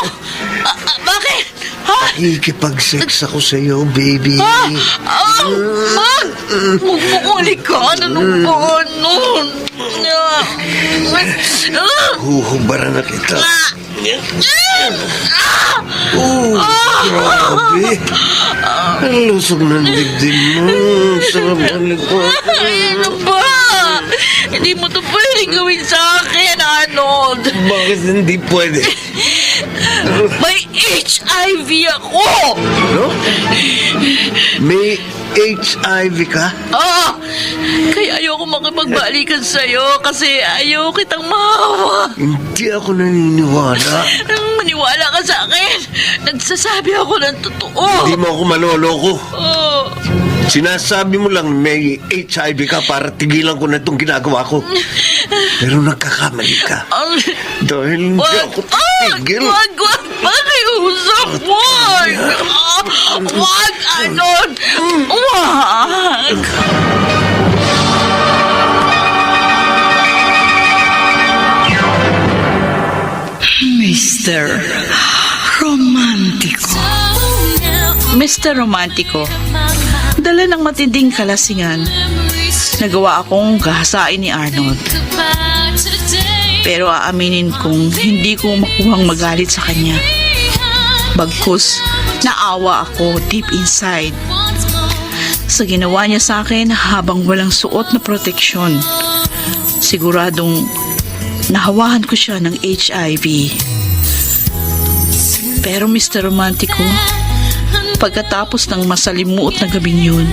Bakit? Ha? Ikipag-sex ako sa'yo, baby. Magmukuli ka. Ano ba? Huhubaran na kita. Grabe. Ang lusog ng dibdib mo. Sarap ng likod. Ano ba? Hindi mo to pwedeng gawin sa akin, Arnold. Bakit hindi pwede? May HIV ako! Ano? May HIV ka? Oo! Kaya ayoko makipagbalikan sa'yo kasi ayaw kitang mahawa. Hindi ako naniniwala. Maniwala ka sa akin. Nagsasabi ako ng totoo. Hindi mo ako maloloko. Oo. Sinasabi mo lang may HIV ka para tigilan ko na itong ginagawa ko. Pero nagkakamali ka. Dahil hindi ako titigil. Wag! Pakiusap! Wag! Wag, Arnold! Wag! Mr. Romantico. Mr. Romantico, dala ng matinding kalasingan, nagawa akong gahasain ni Arnold. Pero aaminin kong hindi ko makuhang magalit sa kanya. Bagkus, naawa ako deep inside sa ginawa niya sa akin habang walang suot na proteksyon. Siguradong nahawahan ko siya ng HIV. Pero Mr. Romantico, pagkatapos ng masalimuot na gabing yun,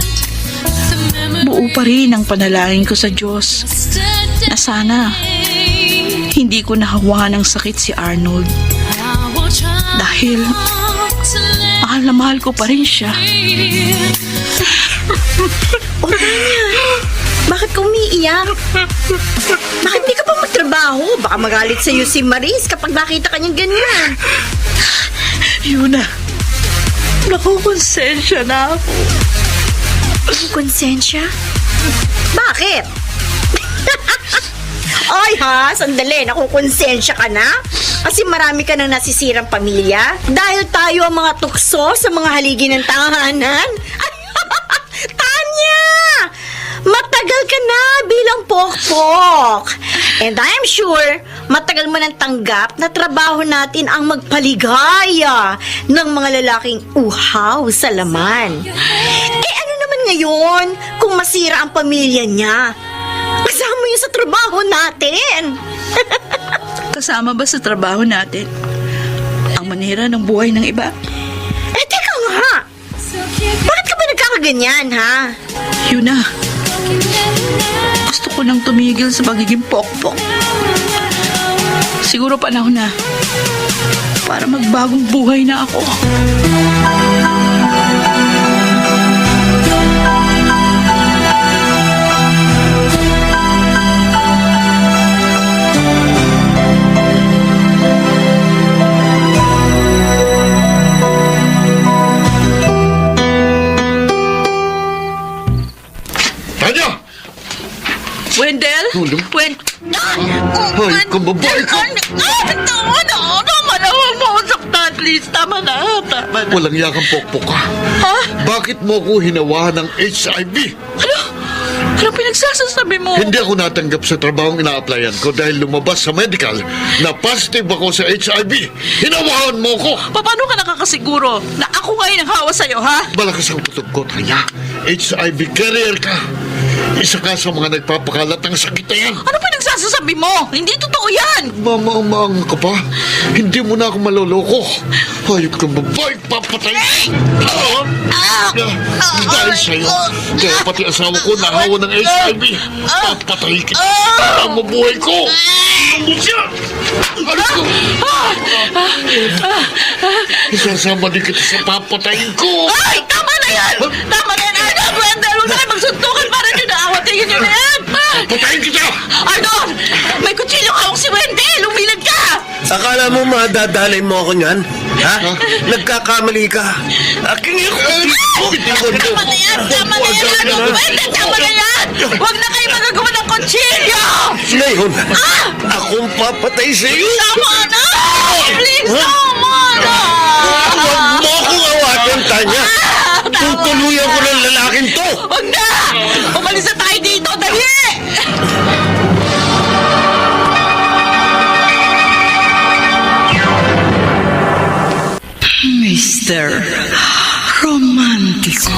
buo pa rin ang panalangin ko sa Diyos na sana hindi ko nahawahan ng sakit si Arnold. Dahil mahal na mahal ko pa rin siya. O Tanya, bakit ka umiiyak? Bakit di ka pa magtrabaho? Baka magalit sa'yo si Maris kapag nakita ka niyang ganyan. Yuna, nakukonsensya na ako. Konsensya? Bakit? Ay ha, sandali, nakukonsensya ka na? Kasi marami ka nang nasisirang pamilya? Dahil tayo ang mga tukso sa mga haligi ng tahanan? Tanya! Matagal ka na bilang pokpok. And I'm sure, matagal mo nang tanggap na trabaho natin ang magpaligaya ng mga lalaking uhaw sa laman. Eh ano naman ngayon kung masira ang pamilya niya? Kasama yun sa trabaho natin. Kasama ba sa trabaho natin ang manira ng buhay ng iba? Eh, teka nga. Bakit ka ba nagkakaganyan, ha? Yuna, gusto ko nang tumigil sa pagiging pokpok. Siguro panahon na para magbagong buhay na ako. Wendell? Ay, kababae ko! Tama na, huwag mo akong saktan, please. Tama na. Walang yakang pokpok ka. Ha? Bakit mo ako hinawahan ng HIV? Ano pinagsasasabi mo? Hindi ako natanggap sa trabahong ina-applyan ko dahil lumabas sa medical na positive ako sa HIV. Hinawahan mo ko! Paano ka nakakasiguro na ako ngayon ang hawa sa'yo, ha? Malakas ang putok ko, Tanya. HIV carrier ka. Isa ka sa mga nagpapakalat ng sakit na yan. Ano pinagsasasabi mo? Hindi totoo yan! Mamaang ka pa. Hindi mo na ako maloloko. Hayop kang babae, papatay. Dahil sa'yo, kaya pati asawa ko nahawa ng HIV. Papatay kita para mabuhay ko. Ano ko? Isasama din kita sa papatayin ko. Ay! Tama na yan! Tama na yan! Arnold! Wendell! Huwag na kayo magsuntukan para nyo na awatingin nyo na yan! Papatayin kita! Arnold! May kutsilyo hawak si Wendell! Umilag ka! Akala mo madadalay mo ako niyan? Ha? Nagkakamali ka. Aking yung Tama na yan! Tama na yan! Arnold! Wendell! Tama na yan! Huwag na kayo magagawa ng kutsilyo! Ngayon, akong papatay sa iyo. Tama na! Please, Ha? tama na! Huwag mo akong awatin, Tanya! Tutuluyan ko ng lalaking to! Huwag na! Umalis na tayo dito, dali! Mr. Romantico.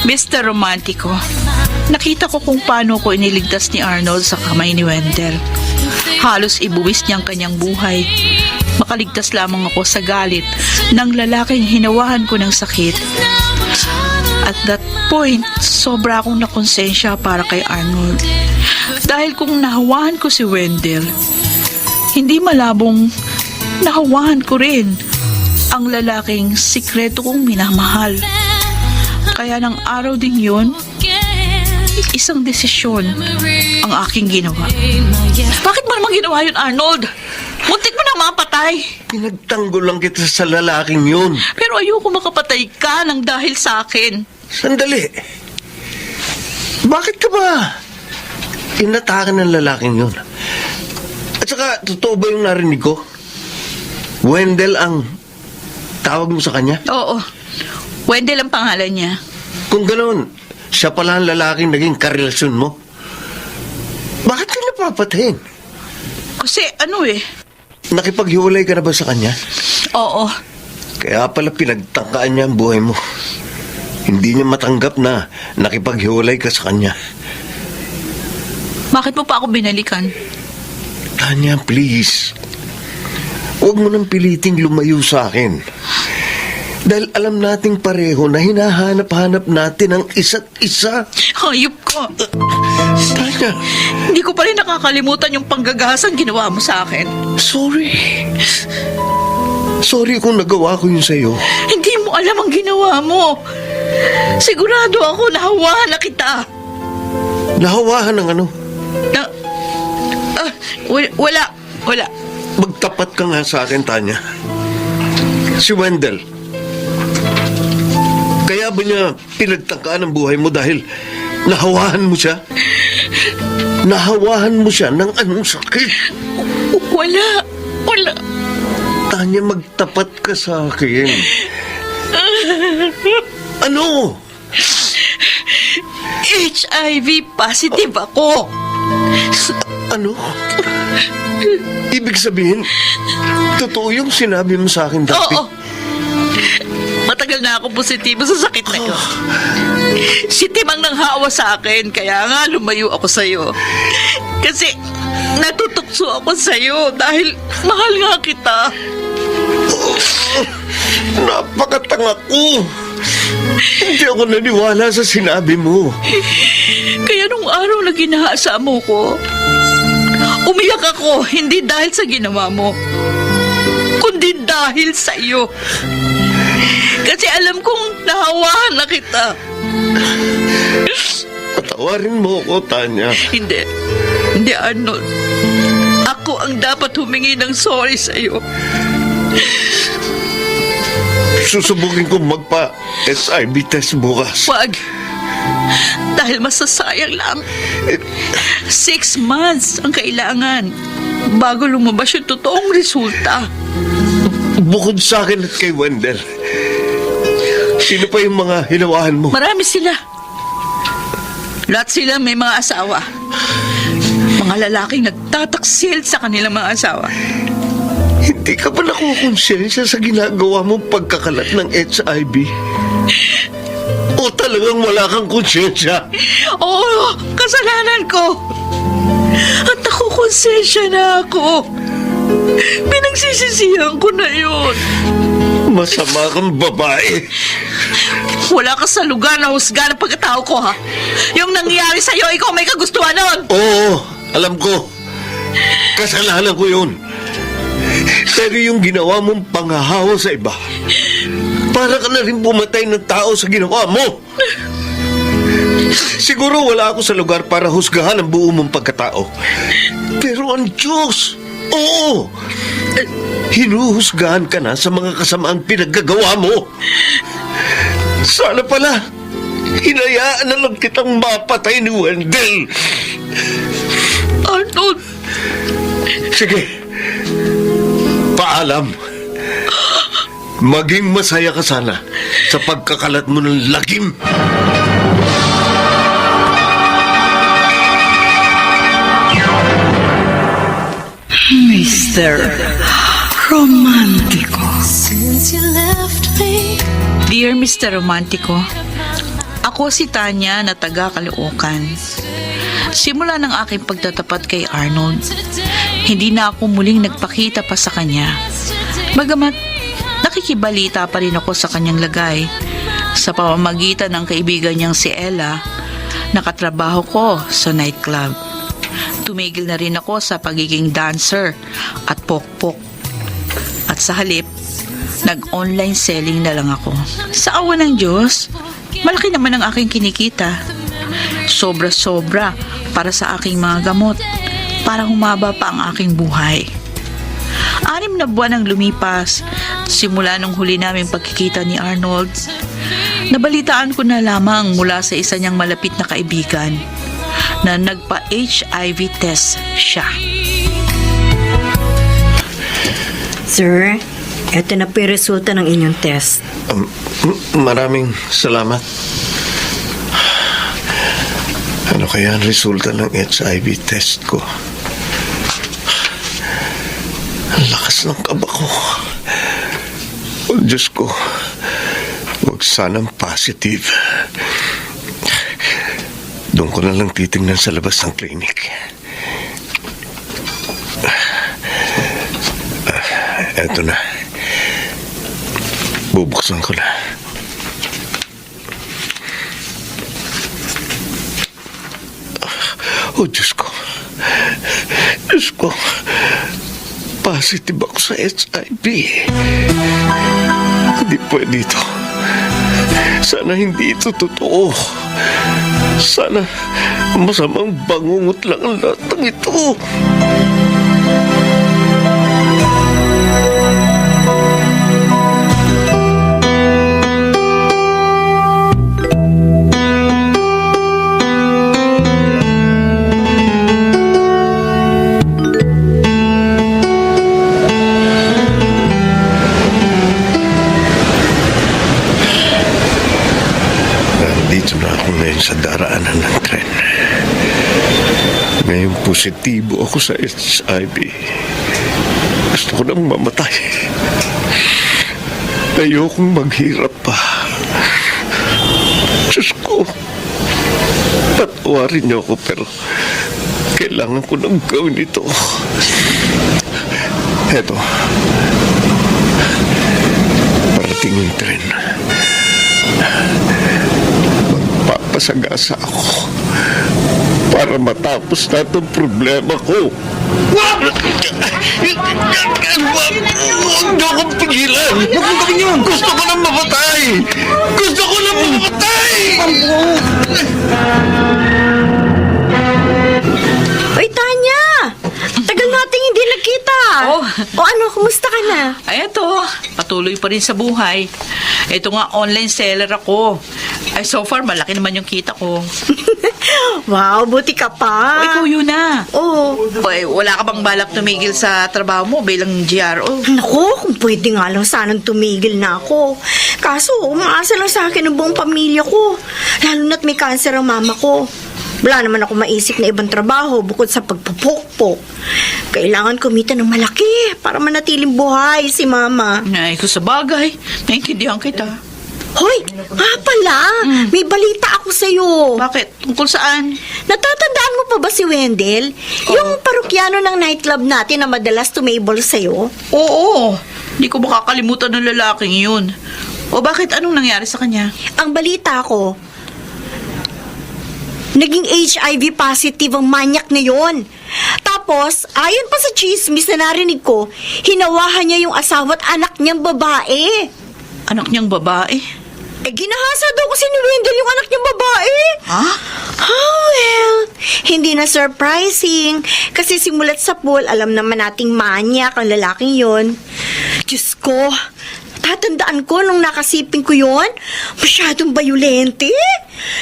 Mr. Romantico, nakita ko kung paano ko iniligtas ni Arnold sa kamay ni Wendell. Halos ibuwis niyang kanyang buhay. Makaligtas lamang ako sa galit ng lalaking hinawahan ko ng sakit. At that point, sobra akong nakonsensya para kay Arnold. Dahil kung nahawahan ko si Wendell, hindi malabong nahawahan ko rin ang lalaking sikreto kong minamahal. Kaya ng araw din yun, isang desisyon ang aking ginawa. Bakit mo naman ginawa yun, Arnold? Muntik mo na mapatay. Pinagtanggol lang kita sa lalaking yun. Pero ayoko makapatay ka ng dahil sa akin. Sandali. Bakit ka ba inatakan ng lalaking yun? At saka, totoo ba yung narinig ko? Wendell ang tawag mo sa kanya? Oo. Wendell ang pangalan niya. Kung ganoon, siya pala ang lalaking naging karelasyon mo. Bakit ka napapatayin? Kasi Nakipaghiwalay ka na ba sa kanya? Oo. Kaya pala pinagtangkaan niya ang buhay mo. Hindi niya matanggap na nakipaghiwalay ka sa kanya. Bakit mo pa ako binalikan? Tanya, please. Huwag mo nang piliting lumayo sa akin. Dahil alam nating pareho na hinahanap-hanap natin ang isa't isa. Hayop ko. Tanya. Hindi ko pa rin nakakalimutan yung panggagahasang ginawa mo sa akin. Sorry. Sorry kung nagawa ko yun sa'yo. Hindi mo alam ang ginawa mo. Sigurado ako nahawahan na kita. Nahawahan ng ano? Wala. Magtapat ka nga sa akin, Tanya. Si Wendell. Kaya ba niya pinagtangkaan ang buhay mo dahil nahawahan mo siya? Nahawahan mo siya ng anong sakit? Wala. Tanya, magtapat ka sa akin. Ano? HIV positive ako. Ano? Ibig sabihin, totoo yung sinabi mo sa akin dati? Oo. Matagal na ako positibo sa sakit na yun. Si Tim ang nanghawa sa akin, kaya nga lumayo ako sa'yo. Kasi natutukso ako sa'yo dahil mahal nga kita. Napakatanga ko. Hindi ako naniwala sa sinabi mo. Kaya nung araw na ginahasa mo ko, umiyak ako, hindi dahil sa ginawa mo, kundi dahil sa iyo. Kasi alam kong nahawahan na kita. Patawarin mo ako, Tanya. Hindi, Arnold. Ako ang dapat humingi ng sorry sa iyo. Susubukin ko magpa-SIV test bukas. Wag. Dahil masasayang lang. 6 months ang kailangan bago lumabas yung totoong resulta. Bukod sa akin at kay Wendell, sino pa yung mga hinawahan mo? Marami sila. Lahat sila may mga asawa. Mga lalaking nagtataksil sa kanilang mga asawa. Hindi ka ba nakukonsensya sa ginagawa mong pagkakalat ng HIV? O talagang wala kang konsensya? Oo, kasalanan ko. At nakukonsensya na ako. Pinagsisisihan ko na yun. Masama kang babae. Wala ka sa lugar na husga ng pagkatao ko, ha? Yung nangyari sa'yo, ikaw may kagustuhan nun. Oo, alam ko. Kasalanan ko yun. Pero yung ginawa mong panghahawa sa iba, para ka na rin pumatay ng tao sa ginawa mo. Siguro wala ako sa lugar para husgahan ang buo mong pagkatao. Pero ang Diyos, oo, hinuhusgahan ka na sa mga kasamaang pinaggagawa mo. Sana pala, hinayaan na lang kitang mapatay ni Wendell. Arnold! Sige. paalam. Maging masaya ka sana sa pagkakalat mo ng lagim. Mr. Romantico. Dear Mr. Romantico, ako si Tanya na taga Caloocan. Simula ng aking pagtatapat kay Arnold, hindi na ako muling nagpakita pa sa kanya. Bagamat nakikibalita pa rin ako sa kanyang lagay sa pamamagitan ng kaibigan niyang si Ella, nakatrabaho ko sa nightclub. Tumigil na rin ako sa pagiging dancer at pokpok. At sa halip, nag-online selling na lang ako. Sa awa ng Diyos, malaki naman ang aking kinikita. Sobra-sobra para sa aking mga gamot, para humaba pa ang aking buhay. 6 na buwan ang lumipas simula nung huli naming pagkikita ni Arnold. Nabalitaan ko na lamang mula sa isa niyang malapit na kaibigan na nagpa-HIV test siya. Sir, eto na po yung resulta ng inyong test. Maraming salamat. Ano kaya ang resulta ng HIV test ko? Ang lakas ng kaba ko. Oh, Diyos ko, huwag sanang positive. Doon ko na lang titingnan sa labas ng klinik. Eto na. Bubuksan ko na. Oh, Diyos ko. Diyos ko. Positive ako sa HIV. Hindi pwede ito. Sana hindi ito totoo. Sana masamang bangungot lang ang lahat ng ito. Sa daraanan ng tren. Ngayon positibo ako sa HIV. Gusto ko nang mamatay. Ayokong maghirap pa. Diyos ko, patawarin niyo ako pero kailangan ko nang gawin ito. Eto, parating yung tren. Papasagasa ako para matapos na itong problema ko. Huwag niyo akong pigilan. Huwag mo gawin yun. Gusto ko nang mamatay. Gusto ko nang mamatay. Oy, Tanya! Tagal nating hindi nagkita. O ano, kumusta ka na? Ay, eto, patuloy pa rin sa buhay. Ito nga, online seller ako. Ay, so far, malaki naman yung kita ko. Wow, buti ka pa. O, ikaw yun na. Oo. Ay, wala ka bang balak tumigil sa trabaho mo bilang GRO? Naku, kung pwede nga lang sanang tumigil na ako. Kaso, umaasa lang sa akin ang buong pamilya ko. Lalo na't may cancer ang mama ko. Wala naman ako maisip na ibang trabaho bukod sa pagpupukpok. Kailangan kumita ng malaki para manatiling buhay si mama. Ay, kung sa bagay, naintindihan kita. Hoy, nga pala, may balita ako sa'yo. Bakit? Tungkol saan? Natatandaan mo pa ba si Wendell? Yung parokyano ng nightclub natin na madalas tumable sa'yo? Oo, hindi ko makakalimutan ng lalaking yun. O bakit? Anong nangyari sa kanya? Ang balita ko, naging HIV positive ang manyak na yon. Tapos, ayon pa sa chismis na narinig ko, hinawahan niya yung asawa at anak niyang babae. Anak niyang babae? Eh, ginahasa daw kasi ni Wendell yung anak niyang babae. Ha? Oh, well, hindi na surprising. Kasi simulat sa pool, alam naman nating manyak ang lalaking yon. Diyos ko, tatandaan ko nung nakasiping ko yon, masyadong bayulente.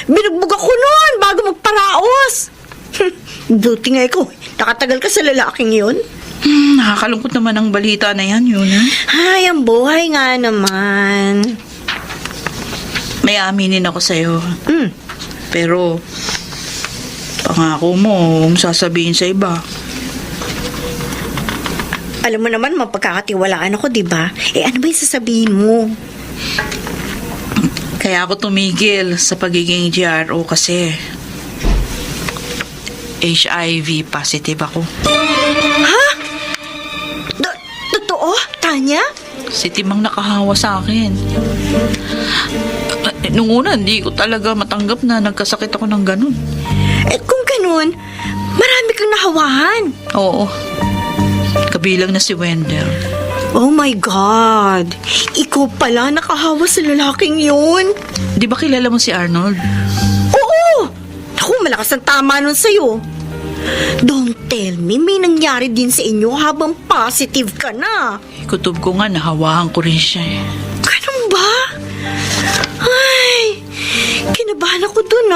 Binugbog ako noon bago magparaos. Buti nga ikaw, nakatagal ka sa lalaking yon. Nakakalungkot naman ang balita na yan, Yuna. Ay, ang buhay nga naman. May aminin ako sa'yo. Mm. Pero, pangako mo, huwag sasabihin sa iba. Alam mo naman, mapagkakatiwalaan ako, di ba? Ano ba yung sasabihin mo? Kaya ako tumigil sa pagiging GRO kasi HIV positive ako. Ha? Totoo, Tanya? Si Tim ang nakahawa sa akin. Nung una, hindi ko talaga matanggap na nagkasakit ako ng ganun. Kung ganun, marami kang nahawahan. Oo. Kabilang na si Wendell. Oh my God! Ikaw pala nakahawa sa lalaking yun. Di ba kilala mo si Arnold? Oo! Ako, malakas ang tama nun sa'yo. Don't tell me, may nangyari din sa inyo habang positive ka na. Kutob ko nga, nahawahan ko rin siya eh. Ganun ba? Ay, kinabahan ako dun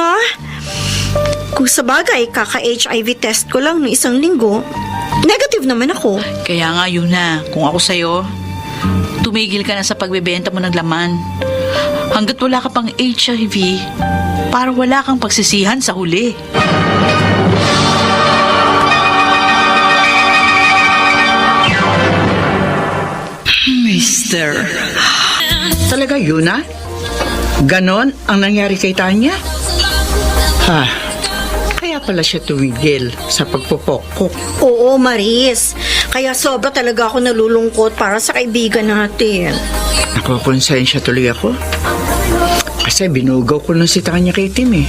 Kung sa bagay, kaka-HIV test ko lang no 1 linggo. Negative naman ako. Kaya nga yun na, kung ako sa'yo, tumigil ka na sa pagbebenta mo ng laman. Hanggat wala ka pang HIV, para wala kang pagsisihan sa huli. Mister. Talaga, Yuna? Ganon ang nangyari kay Tanya? Kaya pala siya tumigil sa pagpupokok. Oo, Maris. Kaya sobra talaga ako nalulungkot para sa kaibigan natin. Nakakonsensya tuloy ako. Kasi binugaw ko na si Tanya kay Tim eh.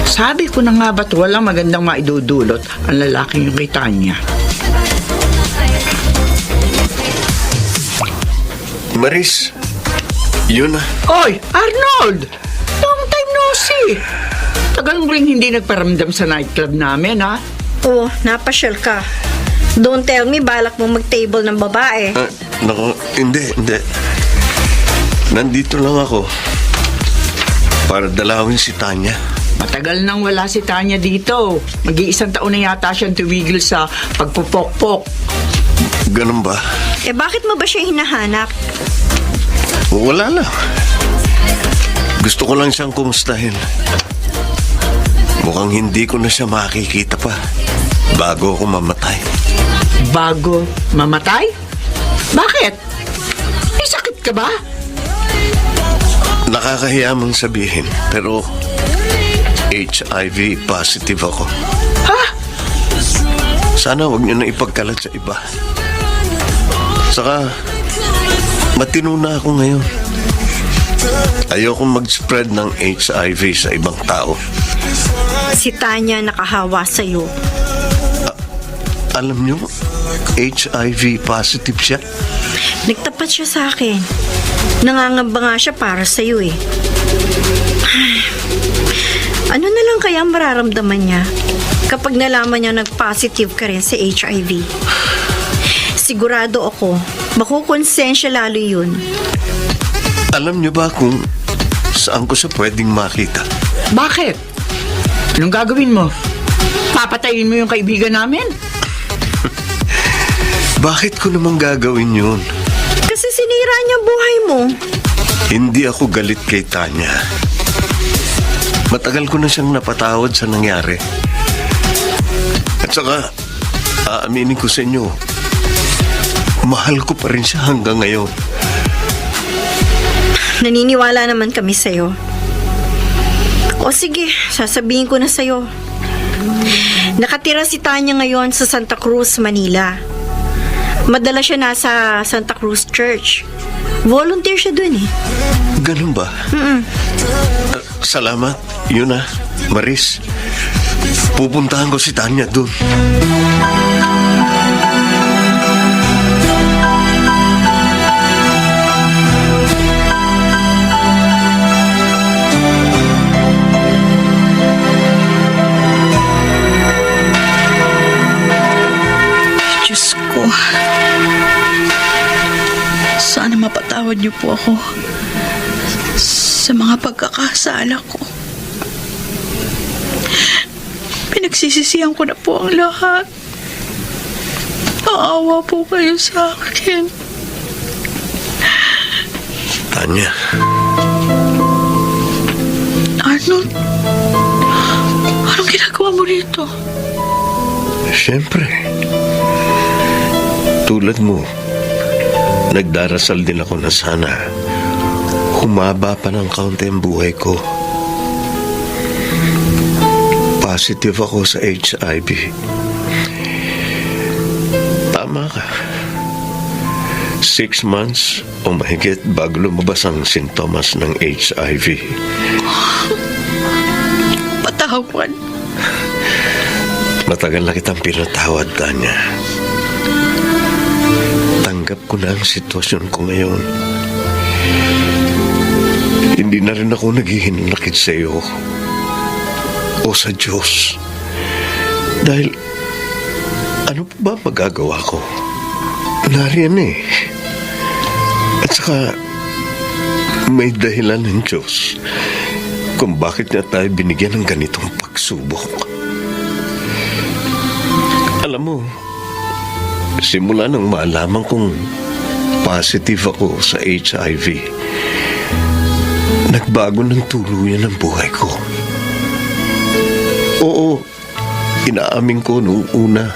Sabi ko na nga ba't walang magandang maidudulot ang lalaking yung kay Tanya. Maris, yun na. Oy, Arnold! Long time no see. Tagal mo rin hindi nagparamdam sa nightclub namin, ha? Oo, napasyal ka. Don't tell me balak mo mag-table ng babae. Naku, hindi. Nandito lang ako para dalawin si Tanya. Matagal nang wala si Tanya dito. Mag-1 taon na yata siyang tumigil sa pagpupokpok. Ganun ba? Bakit mo ba siya hinahanap? Wala lang. Gusto ko lang siyang kumustahin. Mukhang hindi ko na siya makikita pa bago ako mamatay. Bago mamatay? Bakit? May sakit ka ba? Nakakahiya mang sabihin, pero HIV positive ako. Ha? Sana wag niyo na ipagkalat sa iba. Saka, matino na ako ngayon. Ayokong mag-spread ng HIV sa ibang tao. Si Tanya nakahawa sa'yo. Alam niyo, HIV positive siya. Nagtapat siya sa akin. Nangangamba nga siya para sa'yo eh. Ano na lang kaya ang mararamdaman niya kapag nalaman niya nag-positive ka rin sa HIV? Sigurado ako, makukonsensya lalo yun. Alam niyo ba kung saan ko siya pwedeng makita? Bakit? Anong gagawin mo? Papatayin mo yung kaibigan namin? Bakit ko naman gagawin yun? Kasi sinira niya buhay mo. Hindi ako galit kay Tanya. Matagal ko na siyang napatawad sa nangyari. At saka, aaminin ko sa inyo, mahal ko pa rin siya hanggang ngayon. Naniniwala naman kami sa'yo. O sige, sasabihin ko na sa'yo. Nakatira si Tanya ngayon sa Santa Cruz, Manila. Madalas siya nasa Santa Cruz Church. Volunteer siya dun eh. Ganun ba? Salamat. Yun na, Maris. Pupuntahan ko si Tanya dun. Diyos ko. Sana mapatawad niyo po ako sa mga pagkakasala ko. Pinagsisisihan ko na po ang lahat. Maawa po kayo sa akin. Tanya, Arnold, anong ginagawa mo rito? siyempre, tulad mo, nagdarasal din ako na sana humaba pa ng kaunti ang buhay ko. Positive ako sa HIV. Tama ka. 6 months o mahigit bago lumabas ang sintomas ng HIV. Patawan. Matagal na kitang pinatawad, Tanya. Tanggap ko na ang sitwasyon ko ngayon. Hindi na rin ako naghihinanakit sa iyo o sa Diyos. Dahil ano pa ba magagawa ko? Nariyan eh. At saka may dahilan ng Diyos kung bakit niya tayo binigyan ng ganitong pagsubok. Alam mo, simula nang maalaman kong positive ako sa HIV, nagbago ng tuluyan ang buhay ko. Oo, inaamin ko noong una,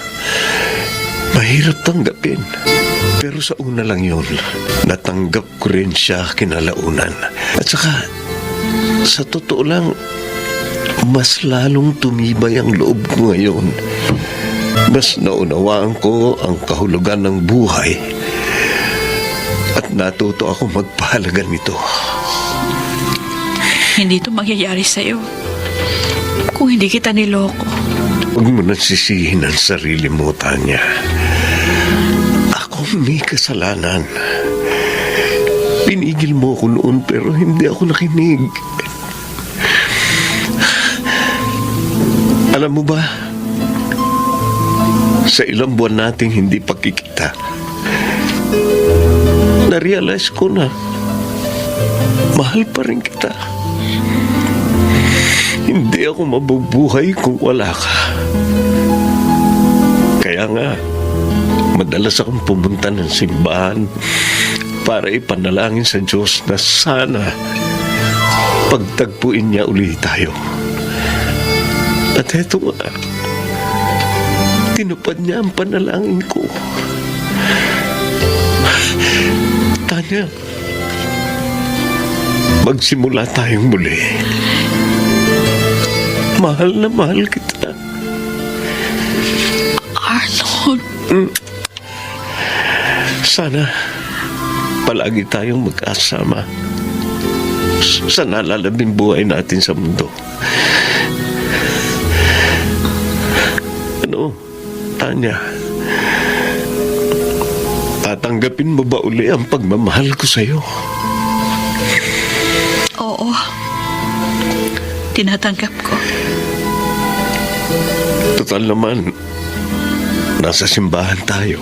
mahirap tanggapin. Pero sa una lang yun, natanggap ko rin siya kinalaunan. At saka, sa totoo lang, mas lalong tumibay ang loob ko ngayon. Mas naunawaan ko ang kahulugan ng buhay at natuto ako magpahalaga nito. Hindi ito mangyayari sa'yo kung hindi kita niloko. Huwag mo nang sisihin ang sarili mo, Tanya. Ako may kasalanan. Pinigil mo ako noon pero hindi ako nakinig. Alam mo ba, sa ilang buwan nating hindi pagkikita, na-realize ko na mahal pa rin kita. Hindi ako mabubuhay kung wala ka. Kaya nga, madalas akong pumunta ng simbahan para ipanalangin sa Diyos na sana pagtagpuin niya ulit tayo. At eto nga, tinupad niya ang panalangin ko. Tanya, magsimula tayong muli. Mahal na mahal kita. Arnold. Sana palagi tayong magkasama sa nalalabing buhay natin sa mundo. Ano, Tanya? Tatanggapin mo ba uli ang pagmamahal ko sa'yo? Oo. Tinatanggap ko. Total naman, nasa simbahan tayo.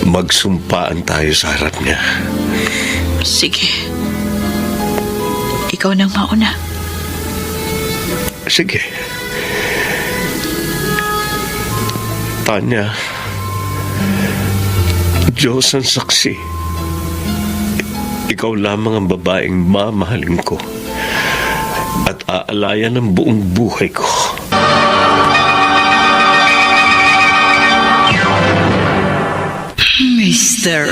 Magsumpaan tayo sa harap niya. Sige. Ikaw nang mauna. Sige. Tanya, Diyos ang saksi. Ikaw lamang ang babaeng mamahalin ko at aalayan ng buong buhay ko. Mr.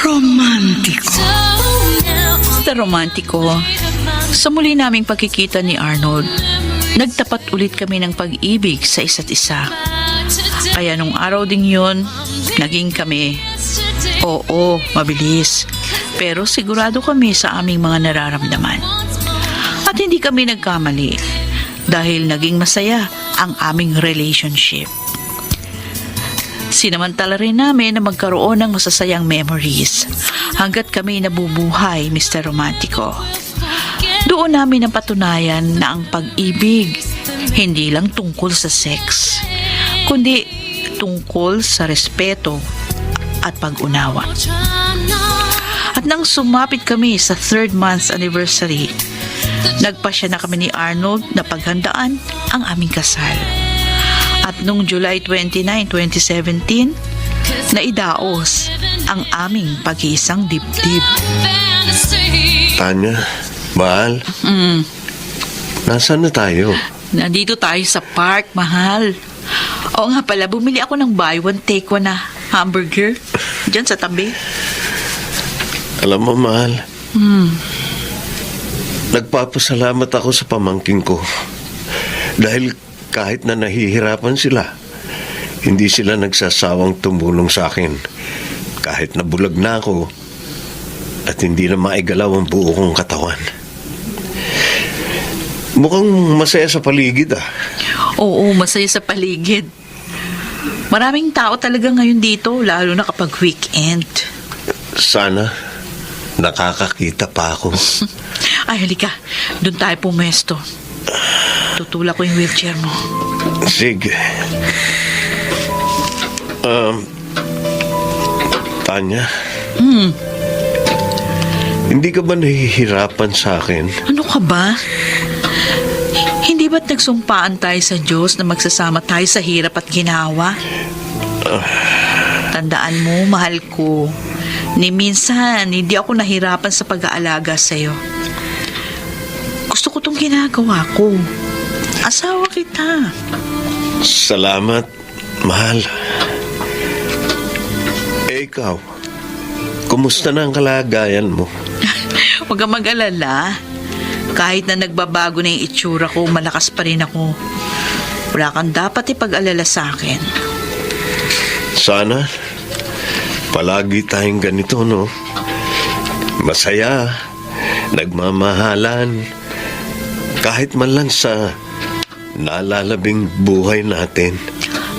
Romantiko. Mr. Romantiko, sa muli naming pagkikita ni Arnold, nagtapat ulit kami ng pag-ibig sa isa't isa. Kaya nung araw ding yun, naging kami. Oo, mabilis. Pero sigurado kami sa aming mga nararamdaman. At hindi kami nagkamali dahil naging masaya ang aming relationship. Sinamantala rin namin na magkaroon ng masasayang memories hanggat kami nabubuhay, Mr. Romantiko. Doon namin napatunayan na ang pag-ibig hindi lang tungkol sa sex, kundi tungkol sa respeto at pag-unawa. At nang sumapit kami sa 3rd month anniversary, nagpasya na kami ni Arnold na paghandaan ang aming kasal. At nung July 29, 2017, naidaos ang aming pag-iisang dibdib. Tanya, mahal, nasaan na tayo? Nandito tayo sa park, mahal. Oo nga pala, bumili ako ng buy one, take one na hamburger. Diyan sa tabi. Alam mo, mahal, nagpapasalamat ako sa pamangkin ko. Dahil kahit na nahihirapan sila, hindi sila nagsasawang tumulong sa akin. Kahit nabulag na ako at hindi na maigalaw ang buo kong katawan. Mukhang masaya sa paligid Oo, masaya sa paligid. Maraming tao talaga ngayon dito, lalo na kapag weekend. Sana nakakakita pa ako. Ay, halika. Doon tayo pumesto. Tutulak ko yung wheelchair mo. Sige. Tanya? Hindi ka ba nahihirapan sa akin? Ano ka ba? Hindi ba't nagsumpaan tayo sa Diyos na magsasama tayo sa hirap at ginawa? Tandaan mo, mahal ko, ni minsan hindi ako nahirapan sa pag-aalaga sa'yo. Gusto ko tong ginagawa ko. Asawa kita. Salamat, mahal. Ikaw, kumusta na ang kalagayan mo? Huwag kang mag-alala. Kahit na nagbabago na yung itsura ko, malakas pa rin ako. Wala kang dapat ipag-alala sa akin. Sana palagi tayong ganito, no? Masaya, nagmamahalan, kahit man lang sa nalalabing buhay natin.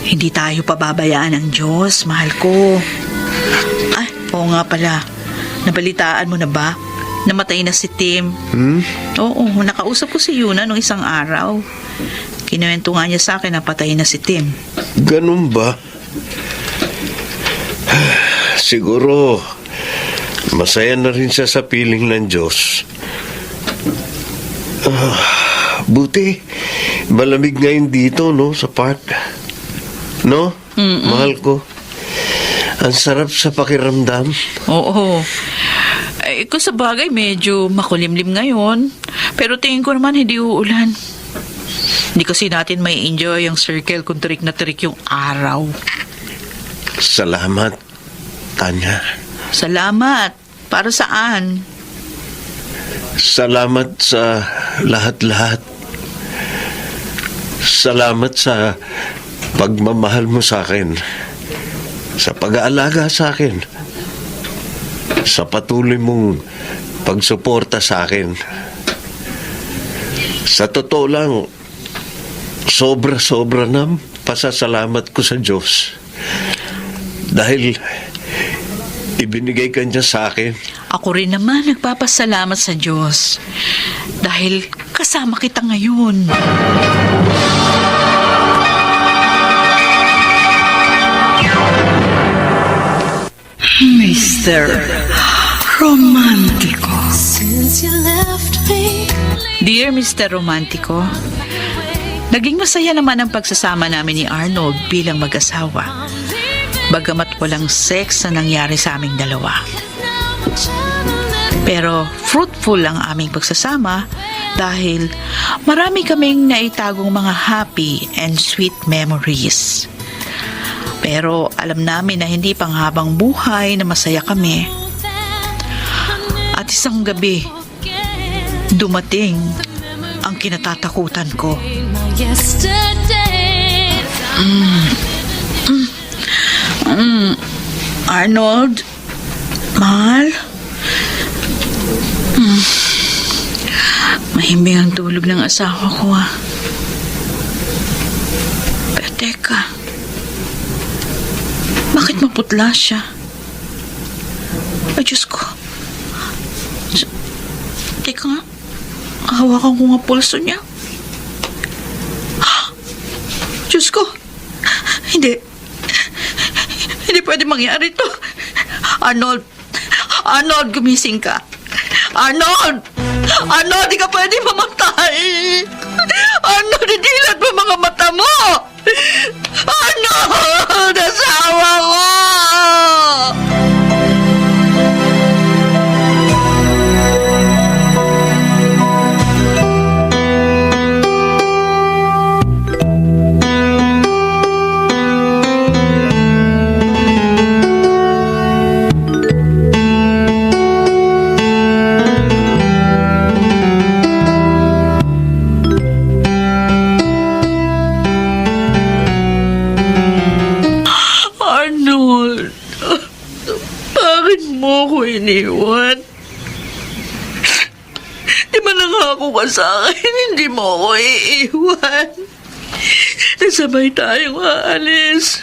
Hindi tayo pababayaan ng Diyos, mahal ko. Ay, oo nga pala. Nabalitaan mo na ba? Namatay na si Tim. Oo, nakausap ko si Yuna nung isang araw. Kinuwento nga niya sa akin na patay na si Tim. Ganun ba? Siguro, masaya na rin siya sa piling ng Diyos. Buti, malamig ngayon dito, no, sa park. No? Mahal ko. Ang sarap sa pakiramdam. Oo. Kung sa bagay, medyo makulimlim ngayon. Pero tingin ko naman hindi uulan. Hindi kasi natin may enjoy ang circle kung trick na trick yung araw. Salamat, Tanya. Salamat. Para saan? Salamat sa lahat-lahat. Salamat sa pagmamahal mo sa akin. Sa pag-aalaga sa akin. Sa patuloy mong pagsuporta sa akin. Sa totoo lang, sobra-sobra na pasasalamat ko sa Diyos. Dahil ibinigay ka niya sa akin. Ako rin naman nagpapasalamat sa Diyos. Dahil kasama kita ngayon. Mr. Romantico. Dear Mr. Romantico, naging masaya naman ang pagsasama namin ni Arnold bilang mag-asawa. Bagamat walang sex na nangyari sa aming dalawa. Pero fruitful ang aming pagsasama dahil marami kaming naitagong mga happy and sweet memories. Pero alam namin na hindi panghabang buhay na masaya kami. At isang gabi, dumating ang kinatatakutan ko. Arnold, mahal? Mahimbing ang tulog ng asawa ko, Pero teka, bakit maputla siya? Ay, Diyos ko. Teka nga, hawakan ko nga pulso niya. Diyos ko, hindi pwede mangyari to. Arnold, gumising ka. Arnold, di ka pwede mamatay. Arnold, didilat mo mga mata mo. Arnold! Asawa ko! Arnold, bakit mo ko iniwan? Di ba nangako ka sa akin, hindi mo ako iiwan? Nasabay tayong aalis.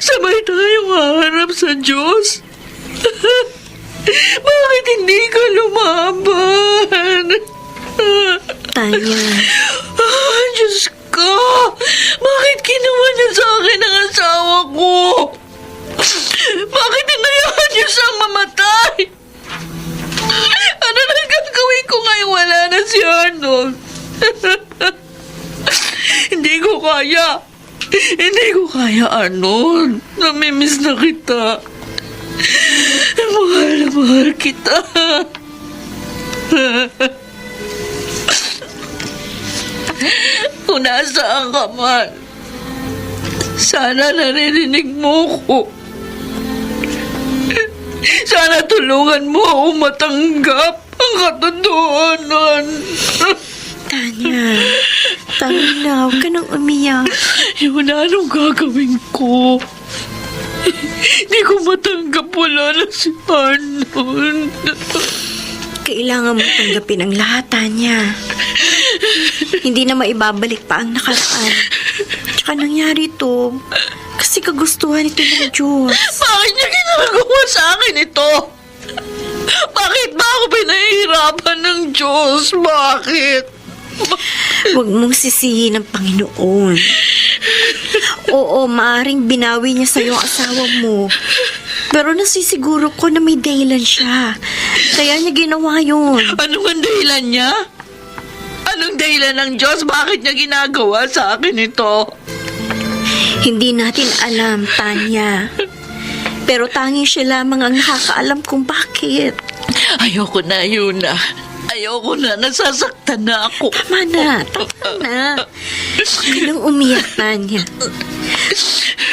Sabay tayong haharap sa Diyos. Bakit hindi ka lumaban? Tanya. Diyos ko! Bakit ginawa niya sa akin ang asawa ko? Bakit hinayaan niyo siyang mamatay? Ano na gagawin ko ngayon wala na si Arnold? Hindi ko kaya. Hindi ko kaya, Arnold. Namimiss na kita. Mahal na mahal kita. Kung nasaan ka man, sana naririnig mo ko. Sana tulungan mo ako matanggap ang katotohanan. Tanya, tama na. Huwag ka nang umiyak. Yun na, anong gagawin ko? Hindi ko matanggap, wala na si Arnold. Kailangan mo tanggapin ang lahat, Tanya. Hindi na maibabalik pa ang nakaraan. Tsaka nangyari to kasi kagustuhan ito ng Diyos. Bakit niya ginagawa sa akin ito? Bakit ba ako pinahihirapan ng Diyos? Bakit? Huwag mong sisihin ang Panginoon. Oo, maaring binawi niya sa'yo ang asawa mo. Pero nasisiguro ko na may dahilan siya. Kaya niya ginawa yun. Anong ang dahilan niya? Anong dahilan ng Diyos? Bakit niya ginagawa sa akin ito? Hindi natin alam, Tanya. Pero tanging siya lamang ang nakakaalam kung bakit. Ayoko na, Yuna. Ayoko na. Nasasaktan na ako. Tama na. Huwag ka nang umiyak, Tanya.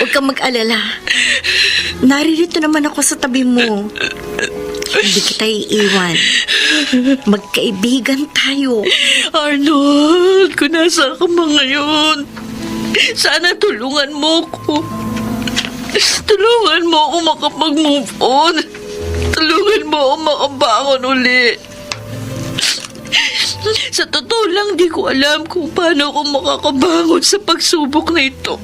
Huwag kang mag-alala. Naririto naman ako sa tabi mo. Hindi kita iiwan. Magkaibigan tayo. Arnold, kung nasa ka ba ngayon, sana tulungan mo ko. Tulungan mo ako makapag-move on. Tulungan mo ako makabangon uli. Sa totoo lang, di ko alam kung paano ako makakabangon sa pagsubok na ito.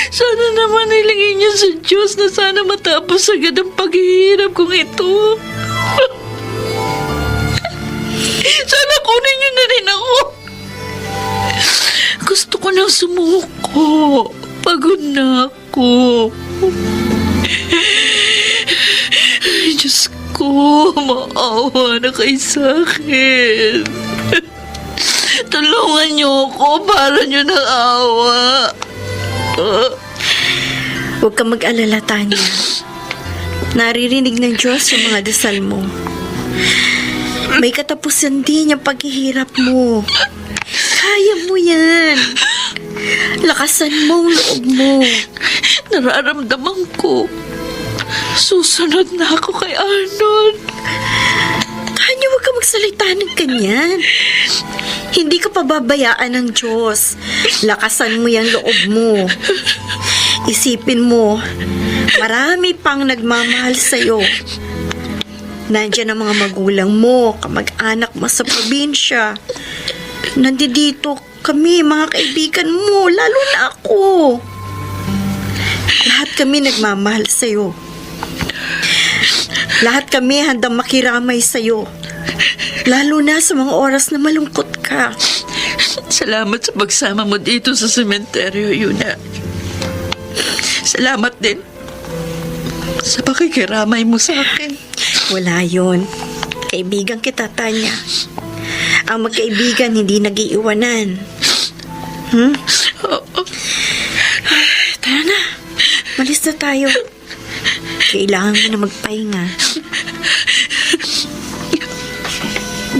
Sana naman ilingin niyo sa Diyos na sana matapos agad ang paghihirap kong ito. Sana kunin niyo na rin ako. Gusto ko nang sumuko. Pagod na ako. Ay, Diyos ko, maawa na kayo sa akin. Tulungan niyo ako para niyo ng awa. Huwag kang mag-alala, Tanya. Naririnig ng Diyos yung mga dasal mo. May katapusan din yung paghihirap mo. Kaya mo yan. Lakasan mo ang loob mo. Nararamdaman ko. Susunod na ako kay Arnold. Tanya, huwag ka magsalita ng ganyan. Hindi ka pababayaan ng Diyos. Lakasan mo yung loob mo. Isipin mo, marami pang nagmamahal sa'yo. Nandiyan ang mga magulang mo, kamag-anak mo sa probinsya. Nandito kami, mga kaibigan mo, lalo na ako. Lahat kami nagmamahal sa'yo. Lahat kami handang makiramay sa'yo. Lalo na sa mga oras na malungkot ka. Salamat sa pagsama mo dito sa sementeryo, Yuna. Salamat din sa pakikiramay mo sa akin. Wala yun. Kaibigan kita, Tanya. Ang magkaibigan hindi nag-iiwanan. Tara na. Malis na tayo. Kailangan mo na magpahinga.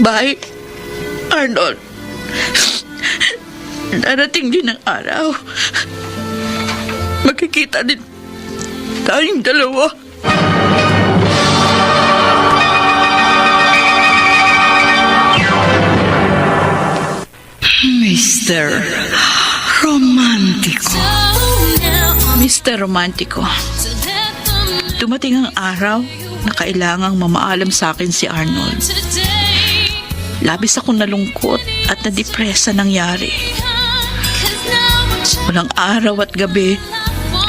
Bye, Arnold. Darating din ang araw. Makikita din tayong dalawa. Mr. Romantico. Mr. Romantico. Dumating ang araw na kailangang mamaalam sa akin si Arnold. Labis akong nalungkot at nadepresa nangyari. Walang araw at gabi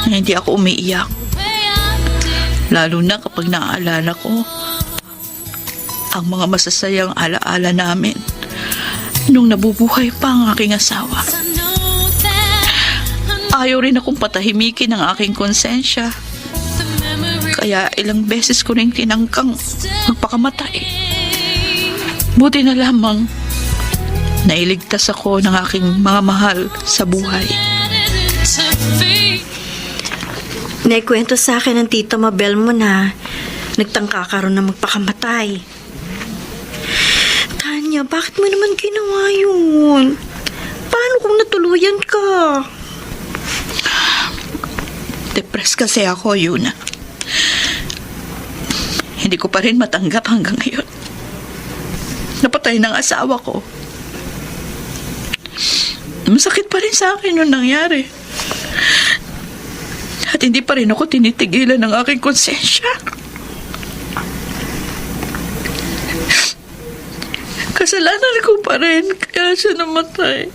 na hindi ako umiiyak. Lalo na kapag naaalala ko ang mga masasayang alaala namin nung nabubuhay pa ang aking asawa. Ayaw rin akong patahimikin ang aking konsensya. Kaya ilang beses ko rin tinangkang magpakamatay. Buti na lamang nailigtas ako ng aking mga mahal sa buhay. Naikwento sa akin ng tita Mabel mo na nagtangka ka rin na magpakamatay. Tanya, bakit mo naman ginawa yun? Paano kung natuluyan ka? Depressed kasi ako, Yuna. Hindi ko pa rin matanggap hanggang ngayon. Napatay ng asawa ko. Masakit pa rin sa akin nung nangyari. At hindi pa rin ako tinitigilan ng aking konsensya. Kasalanan ko pa rin, kaya siya namatay.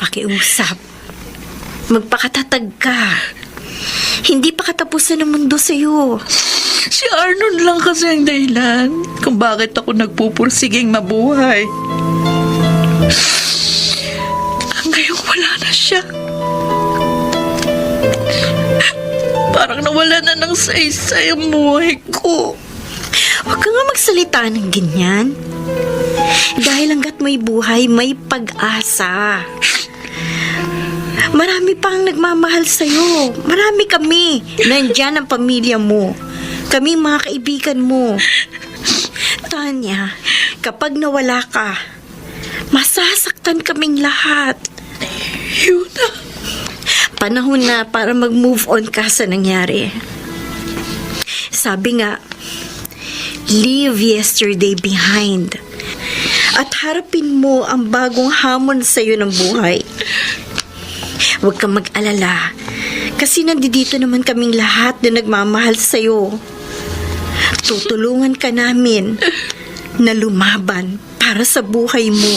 Pakiusap. Magpakatatag ka. Hindi pa katapusan ng mundo sa'yo. Si Arnold lang kasi ang dahilan kung bakit ako nagpupursiging mabuhay. Ngayon wala na siya. Parang nawala na ng saysay ang buhay ko. Huwag ka nga magsalita ng ganyan. Dahil hanggat may buhay, may pag-asa. Marami pa ang nagmamahal sa'yo. Marami kami. Nandyan ang pamilya mo. Kami mga kaibigan mo. Tanya, kapag nawala ka, masasaktan kaming lahat. Yuna. Panahon na para mag-move on ka sa nangyari. Sabi nga, leave yesterday behind. At harapin mo ang bagong hamon sa'yo ng buhay. Huwag kang mag-alala. Kasi nandito naman kaming lahat na nagmamahal sa'yo. Tutulungan ka namin na lumaban para sa buhay mo.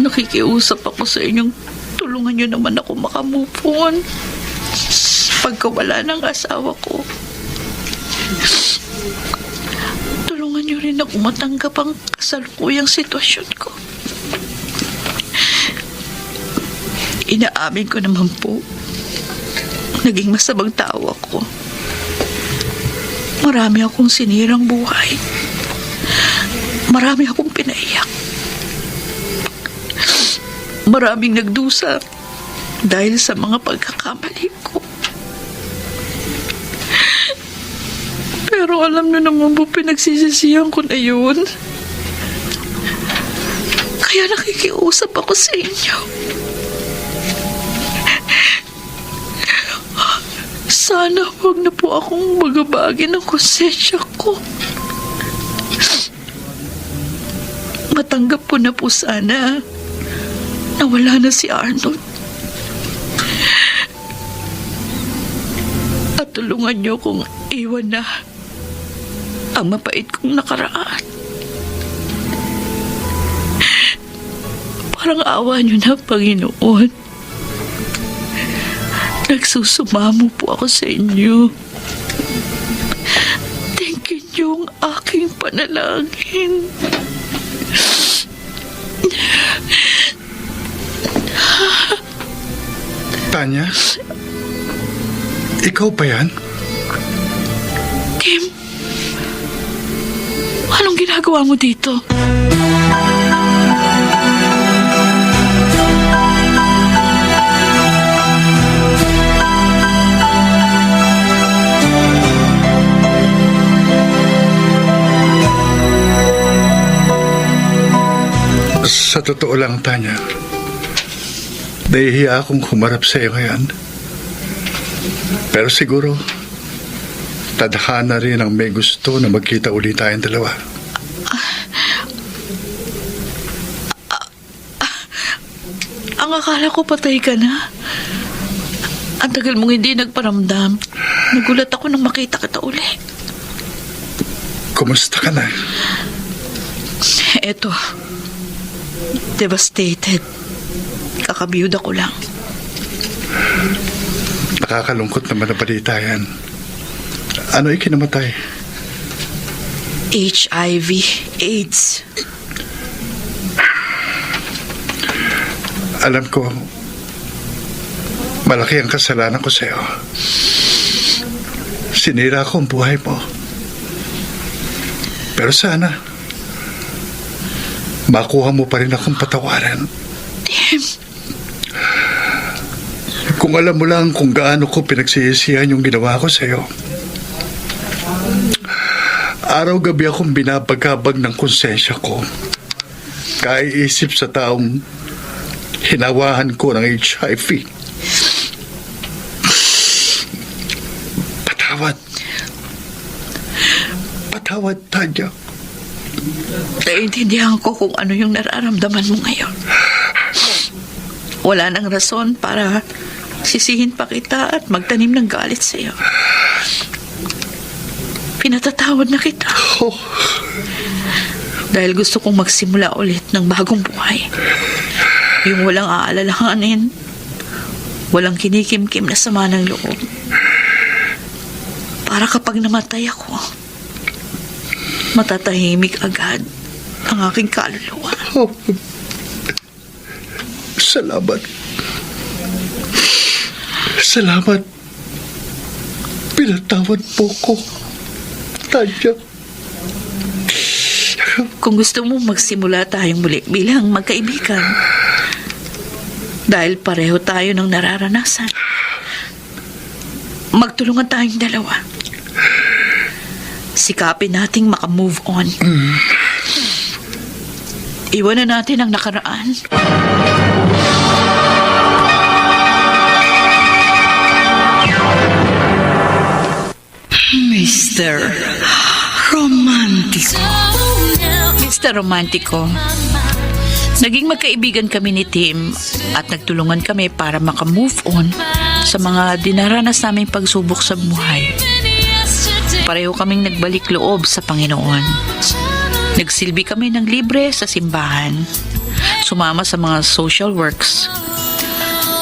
Nakikiusap ako sa inyong tulungan niyo naman ako makamove on pagkawala ng asawa ko. Tulungan niyo rin ako matanggap ang kasalukuyang sitwasyon ko. Inaamin ko naman po, naging masamang tao ako. Marami akong sinirang buhay. Marami akong pinaiyak. Maraming nagdusa dahil sa mga pagkakamali ko. Pero alam niyo naman po, pinagsisisihan ko na yun. Kaya nakikiusap ako sa inyo. Sana huwag na po akong magabagi ng konsensya ko. Matanggap ko na po sana na wala na si Arnold. At tulungan niyo kong iwan na ang mapait kong nakaraan. Parang awa niyo na, Panginoon. Nagsusumamo po ako sa inyo. Thank you ang aking panalangin. Tanya? Ikaw ba yan? Tim, anong ginagawa mo dito? Sa totoo lang, Tanya, nahihiya akong humarap sa iyo ngayon. Pero siguro, tadhana rin ang may gusto na magkita ulit tayong dalawa. Ang akala ko patay ka na. Ang tagal mong hindi nagparamdam. Nagulat ako nang makita kita uli. Kumusta ka na? Eto, devastated. Kakabiyuda ko lang. Nakakalungkot naman na balita yan. Ano ikinamatay? HIV, AIDS. Alam ko, malaki ang kasalanan ko sa'yo. Sinira ko ang buhay mo. Pero sana, makuha mo pa rin akong patawaran. Tim. Kung alam mo lang kung gaano ko pinagsisisihan yung ginawa ko sa'yo. Araw-gabi akong binabagabag ng konsensya ko. Kaiisip sa taong hinawahan ko ng HIV. Patawad, Tanya. Naiintindihan ko kung ano yung nararamdaman mo ngayon. Wala nang rason para sisihin pa kita at magtanim ng galit sa'yo. Pinatatawad na kita. Dahil gusto kong magsimula ulit ng bagong buhay. Yung walang aalalahanin, walang kinikimkim na sama ng loob. Para kapag namatay ako, matatahimik agad ang aking kaluluwa. Salamat. Salamat. Pinatawad po ko, Tanya. Kung gusto mo magsimula tayong muli bilang magkaibigan, dahil pareho tayo ng nararanasan, magtulungan tayong dalawa. Sikapin nating makamove on. Iwanan natin ang nakaraan. Mr. Romantico. Mr. Romantico, naging magkaibigan kami ni Tim at nagtulungan kami para makamove on sa mga dinaranas naming pagsubok sa buhay. Pareho kaming nagbalik loob sa Panginoon. Nagsilbi kami ng libre sa simbahan. Sumama sa mga social works.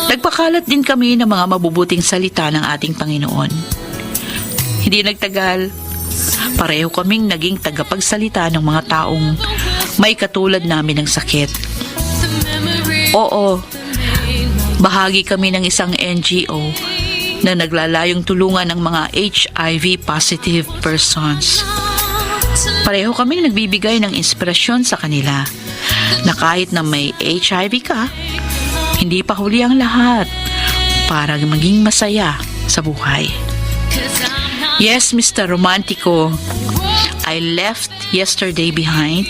Nagpakalat din kami ng mga mabubuting salita ng ating Panginoon. Hindi nagtagal, pareho kaming naging tagapagsalita ng mga taong may katulad namin ng sakit. Oo, bahagi kami ng isang NGO na naglalayong tulungan ng mga HIV-positive persons. Pareho kami nagbibigay ng inspirasyon sa kanila na kahit na may HIV ka, hindi pa huli ang lahat para maging masaya sa buhay. Yes, Mr. Romantico, I left yesterday behind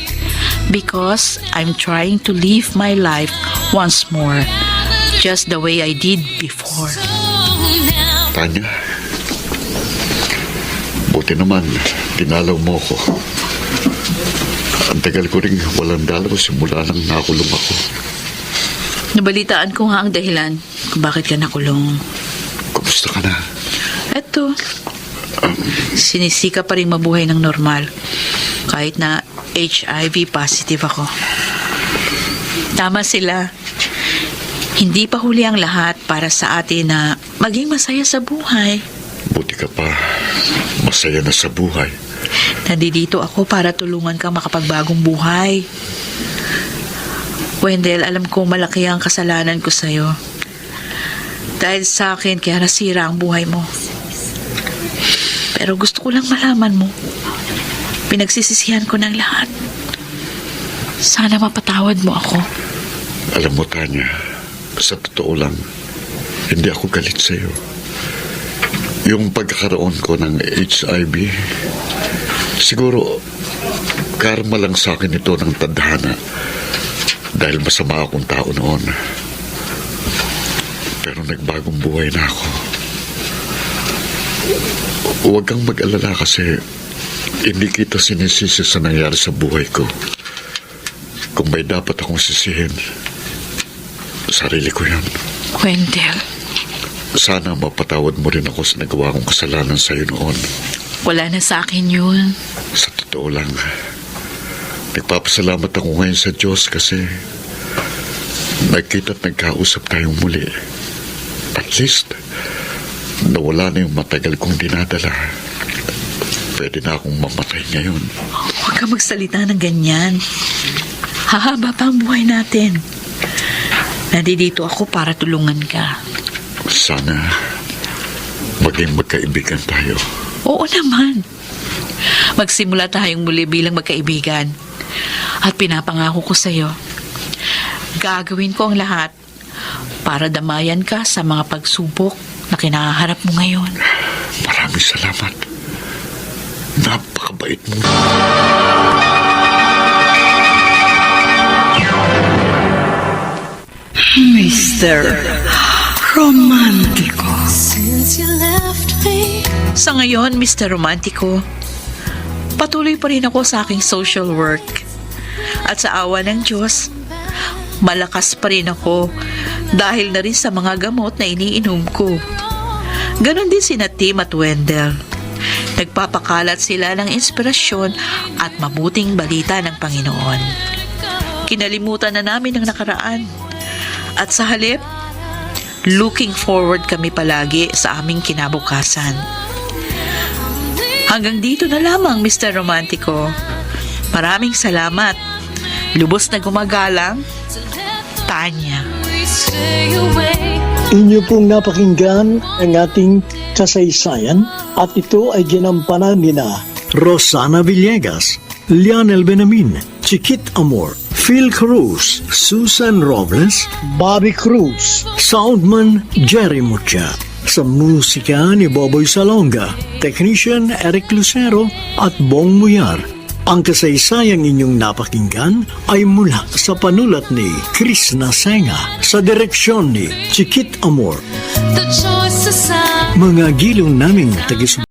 because I'm trying to live my life once more, just the way I did before. Tanya, buti naman, dinalaw mo ko. Ang tagal ko rin walang dalaw simula nang nakulong ako. Nabalitaan ko nga ang dahilan kung bakit ka nakulong. Kumusta ka na? Eto, sinisika pa rin mabuhay ng normal kahit na HIV positive ako. Tama sila. Hindi pa huli ang lahat para sa atin na maging masaya sa buhay. Buti ka pa, masaya na sa buhay. Nandito ako para tulungan kang makapagbagong buhay. Wendell, alam ko malaki ang kasalanan ko sa'yo. Dahil sa akin, kaya nasira ang buhay mo. Pero gusto ko lang malaman mo, pinagsisisihan ko ng lahat. Sana mapatawad mo ako. Alam mo, Tanya, sa totoo lang, hindi ako galit sa'yo. Yung pagkakaroon ko ng HIV, siguro, karma lang sa akin ito ng tadhana dahil masama akong tao noon. Pero nagbagong buhay na ako. Huwag kang mag-alala kasi hindi kita sinisisi sa nangyari sa buhay ko. Kung may dapat akong sisihin, sarili ko yan. Wendell, sana mapatawad mo rin ako sa nagawa kong kasalanan sa'yo noon. wala na sa akin yun. Sa totoo lang, nagpapasalamat ako ngayon sa Diyos kasi nagkita at nagkausap tayong muli. At least, nawala na yung matagal kong dinadala. Pwede na akong mamatay ngayon. Huwag ka magsalita ng ganyan. Hahaba pa ang buhay natin. Nandito ako para tulungan ka. Sana maging magkaibigan tayo. Oo naman. Magsimula tayong muli bilang magkaibigan. At pinapangako ko sa'yo, gagawin ko ang lahat para damayan ka sa mga pagsubok na kinaharap mo ngayon. Maraming salamat. Napakabait mo. Mr. Romantico. Sa ngayon, Mr. Romantico, patuloy pa rin ako sa aking social work. At sa awa ng Diyos, malakas pa rin ako dahil na rin sa mga gamot na iniinom ko. Ganon din sina Tim at Wendell. Nagpapakalat sila ng inspirasyon at mabuting balita ng Panginoon. Kinalimutan na namin ang nakaraan. At sa halip, looking forward kami palagi sa aming kinabukasan. Hanggang dito na lamang, Mr. Romantico. Maraming salamat. Lubos na gumagalang, Tanya. Inyo pong napakinggan ang ating kasaysayan at ito ay ginampanan ni na Rosana Villegas, Lionel Benamin, Chiquit Amor, Phil Cruz, Susan Robles, Bobby Cruz, Soundman Jerry Mucha. Sa musika ni Boboy Salonga, Technician Eric Lucero at Bong Muyar. Ang kasaysayang inyong napakinggan ay mula sa panulat ni Chris Nasenga sa direksyon ni Chiquit Amor. Mga gilong naming